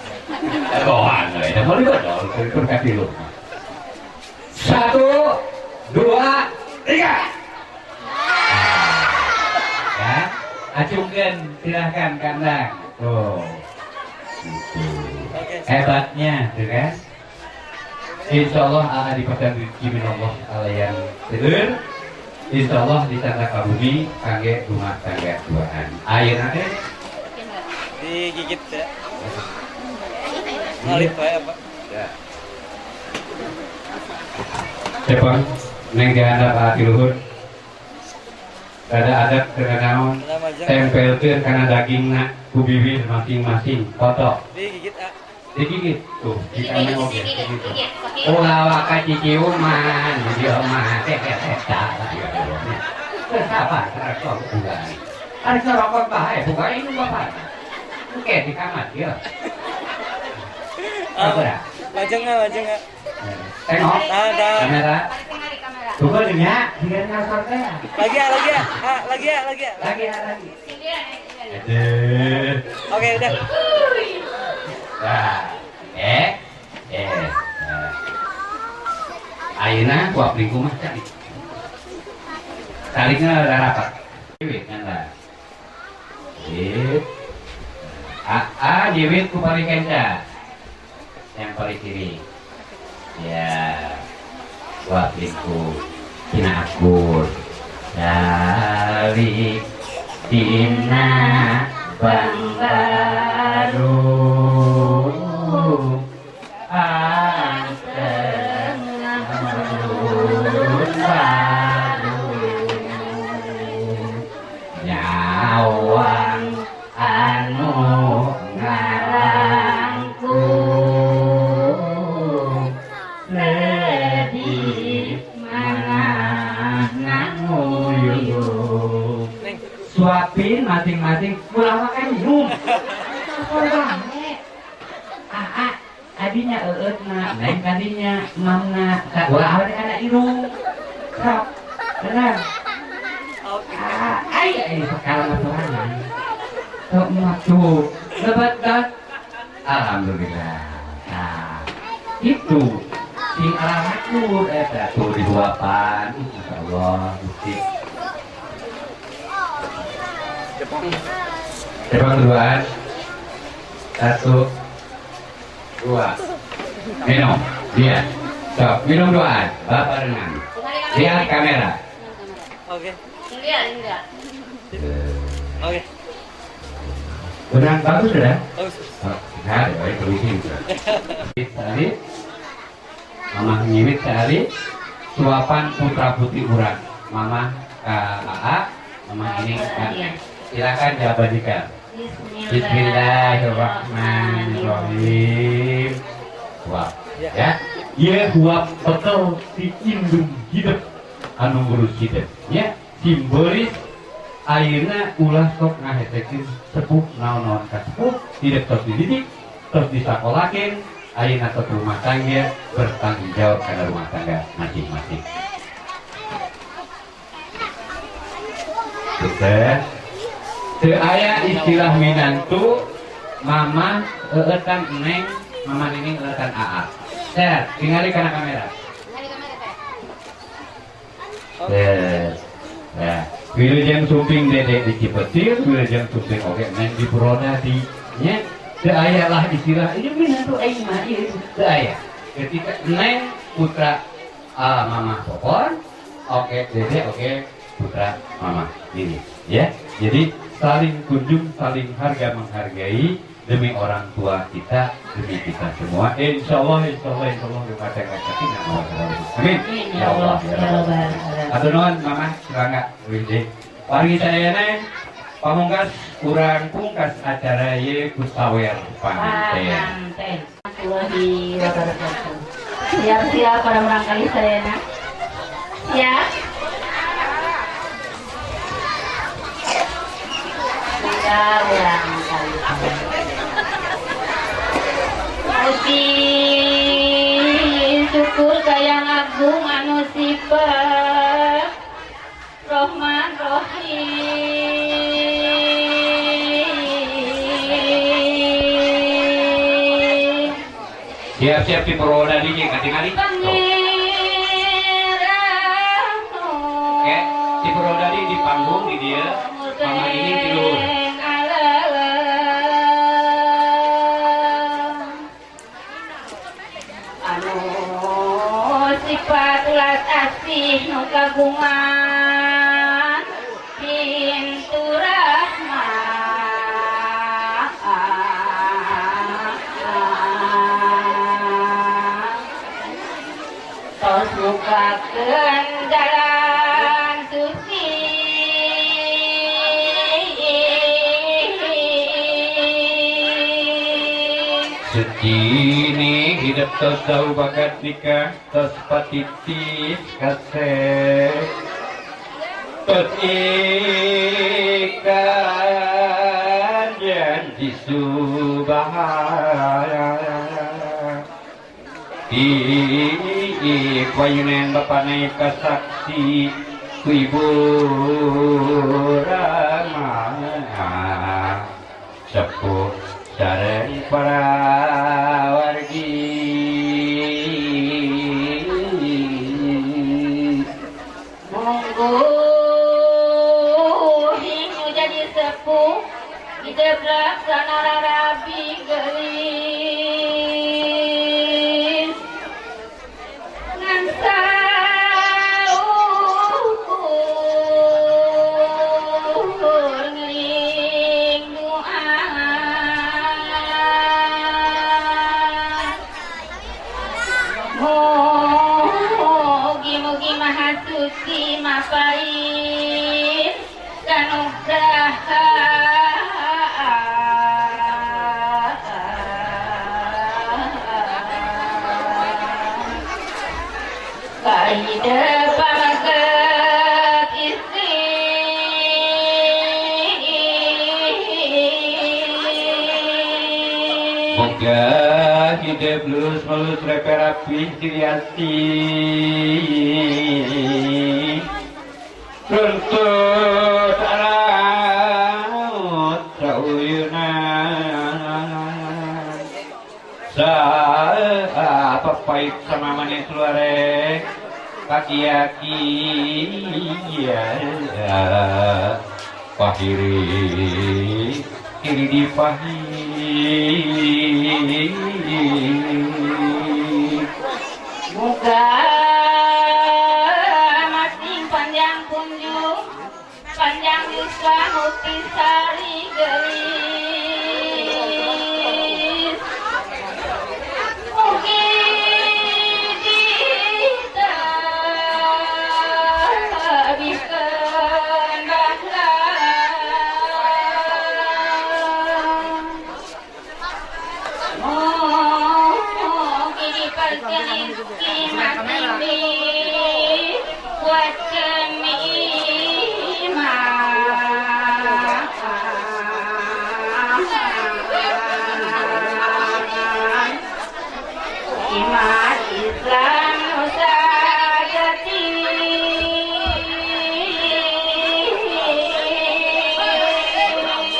Speaker 3: Egoan we, da meuli dodol keur katilu. 1, 2, 3. Ya, acungkeun silahkan kandang. Tuh. Gitu. Hebatnya, tuh kan? Insya Allah akan dipasang rezeki minallah alayan seueur. Insya Allah ditanda ka bumi kangge rumah tangga duaan. Ayeuna teh
Speaker 11: Digigit ya. Ngalip wae apa?
Speaker 3: Ya. Cepeng neng dihandap ati luhur. Rada adab teu naon. Tempelkeun kana dagingna ku bibir masing-masing foto.
Speaker 11: Digigit ah.
Speaker 3: Digigit tuh, di kamera oge gitu. Ulah waka ciciuman, di omah teh eta lah ya. Teu sabar rokok bukan. Ari rokok bae, buka ini bapak. Oke, di kamar dia. Apa dah?
Speaker 11: Lajeng ah, lajeng ah.
Speaker 3: Tengok.
Speaker 11: Tahan, tahan.
Speaker 3: Kamera. Tunggu nya, jika ngasor teh.
Speaker 11: Lagi ah, lagi ah. Ah, lagi ah, lagi ah.
Speaker 3: Lagi ah, lagi. Aduh.
Speaker 11: Oke, udah.
Speaker 3: Nah, eh. Ayeuna ku abdi kumaha calik. Calikna rada rapat. Wiwit kan lah. Wiwit. A, A jiwit ku paling kenca. Yang paling kiri. Ya. Wah, ku tina akur. Calik dina bangbaru anteng baru nyawang anu ngarangkung sedih manah nguyung. Suapin masing-masing, ulah makan minum. Ah, ah, adinya eueutna, neng kadinya, mamna, ulah awet kana irung. Sok, tenang. Ah, ai ai sekarang sorangan. Sok mah tuh, lebat dah. Alhamdulillah. Nah, itu sing alamatur eta tuh dihuapan, insyaallah Gusti. Jepang duaan. 1, 2. Minum. Dia. Sok, minum duaan. Bapak renang. Lihat kamera.
Speaker 11: Oke.
Speaker 8: Enggak, enggak.
Speaker 11: Oke.
Speaker 3: Benang bagus sudah?
Speaker 11: Bagus.
Speaker 3: Oh, sehat, baik, permisi. Tadi, Mama nyiwit tadi, suapan putra putri urang. Mama ka AA, Mama ini ka Silakan diabadikan. Bismillahirrahmanirrahim. Huap. Ya. Ieu huap betul si indung hidup anu ngurus hidup. Ya, simbolis ayeuna ulah sok ngahesekeun sepuh naon-naon ka sepuh, hidup tos dididik, tos disakolakeun, ayeuna tos rumah tangga bertanggung jawab kana rumah tangga masing-masing. Gitu. Teu aya istilah minantu mama eueutan neng, mama nining eueutan aa. Set, tingali kana kamera. Yes. Ya. Wilujeng sumping Dede di Cipetir, wilujeng sumping oge neng di Purwodadi. Nya, teu aya lah istilah ieu minantu aing mah ieu teu aya. Ketika neng putra mama Popon, oke Dede oke putra mama ini ya. Jadi saling kunjung, saling harga menghargai demi orang tua kita, demi kita semua. Insya Allah, insya Allah, insya Allah rumah tangga sakinah mawaddah warahmah. Amin.
Speaker 8: Ya Allah, ya Rabbal alamin.
Speaker 3: Atur nuhun Mama, silakan. Wih, wargi sadayana pamungkas urang pungkas acara ye ku sawer panganten.
Speaker 8: Panganten. Warahmatullahi wabarakatuh. Siap-siap para barangkali sadayana. Siap.
Speaker 10: Ka urang kalian. Muji syukur ka Yang Agung anu sifat Rahman Rahim.
Speaker 3: Siap-siap di Purwodadi nya katingali. Oke, di Purwodadi di panggung di dia, mama ini tidur.
Speaker 10: Anu sifat ulas asih nu kagungan pintu rahmat. Tos bukakeun jalan suci.
Speaker 3: Sejini hidup tos jauh bakat nikah tos patitis kaseh tos ikan janji subahana di payunan bapak naik kasaksi ku ibu Rama sepuh sareng para wargi.
Speaker 10: Munggu nu jadi sepuh hidup laksana rabi geulis ngan saukur ngiring doa. Mugi-mugi maha suci mapain kanugraha. Kahidup pameget istri.
Speaker 3: Moga hidup lurus melus reperapi siriasi runtut raut sauyunan sa pahit sama manis luare kaki-aki pahiri kiri di pahit.
Speaker 10: Moga masing panjang kunjung panjang yuswa muti sari gelis. Mugi ditabihkeun baheula. Mugi diperkeun rezeki masing dikuatkeun iman. Iman Islam nu sajati.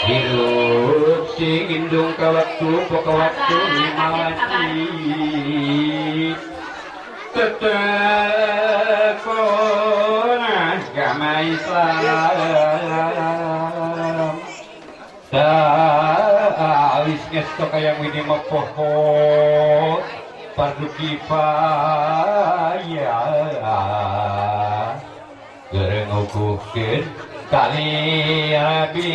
Speaker 3: Hirup sing indung ka waktu poka waktu limawati tetekon agama Islam awis ngesto kaya wini mapoho fardu kifayah gereng ukuhkeun kali rabi.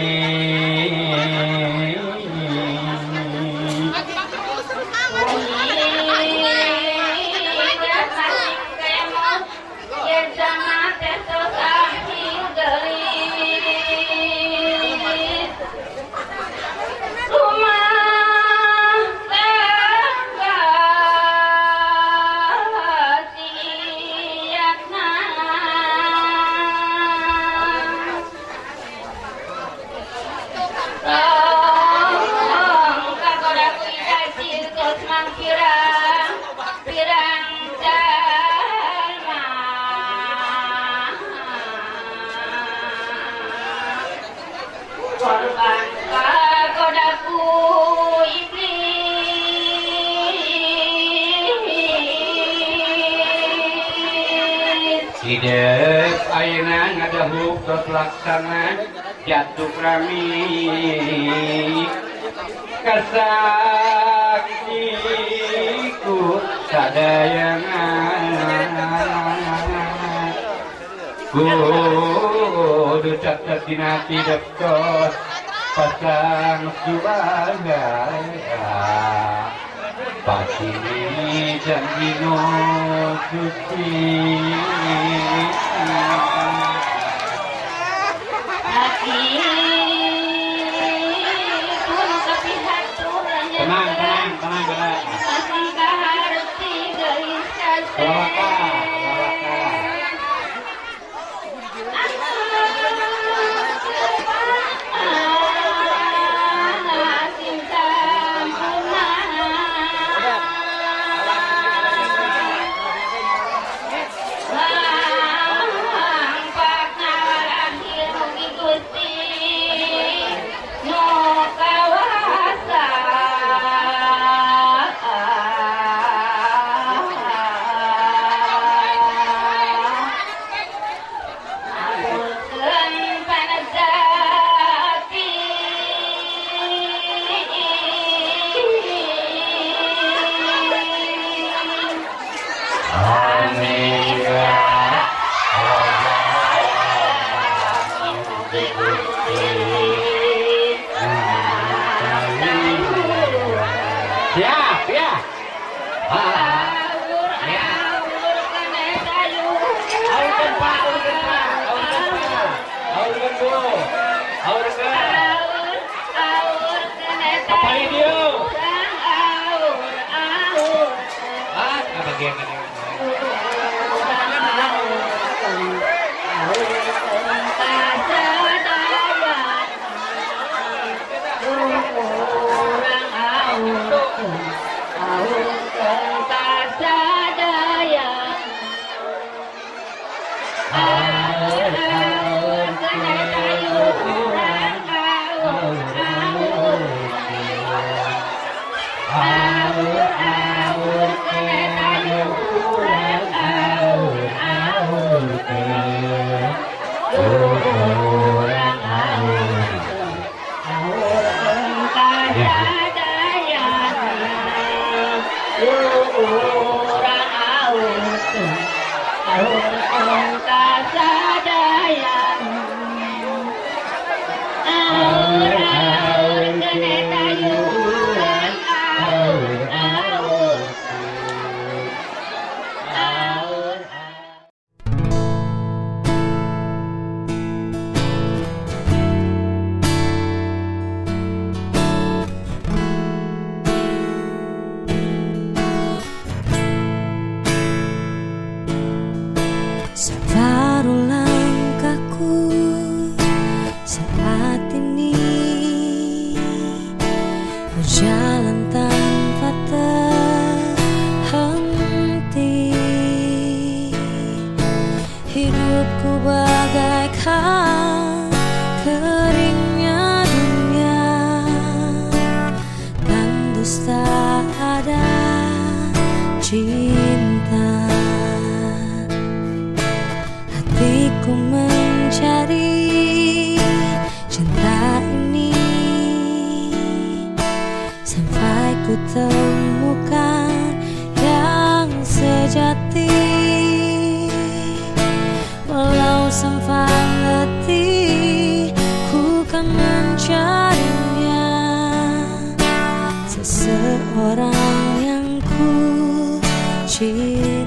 Speaker 10: Rumah tangga siapna
Speaker 3: Hidup ayeuna ngadahuk tos laksana jatuh rami kasaktiku sadayana kudu catet dina hidup tos pasang subagaya pasini janji nu suci. Tenang, tenang, tenang, tenang. Lawaka, lawaka. Siap ya. Aurkeun Pak, aurkeun Pak, aurkeun Pak. Aurkeun Bu. Aurkeun. Kapali dieu. Ah, kabagian ka dieu.
Speaker 6: Separuh langkahku saat ini berjalan tanpa terhenti. Hidupku bagaikan keringnya dunia, tandus tak ada cinta. Hatiku mencari cinta ini sampai ku temukan yang sejati. Walau sampai letih, ku kan mencarinya, seseorang yang ku cinta.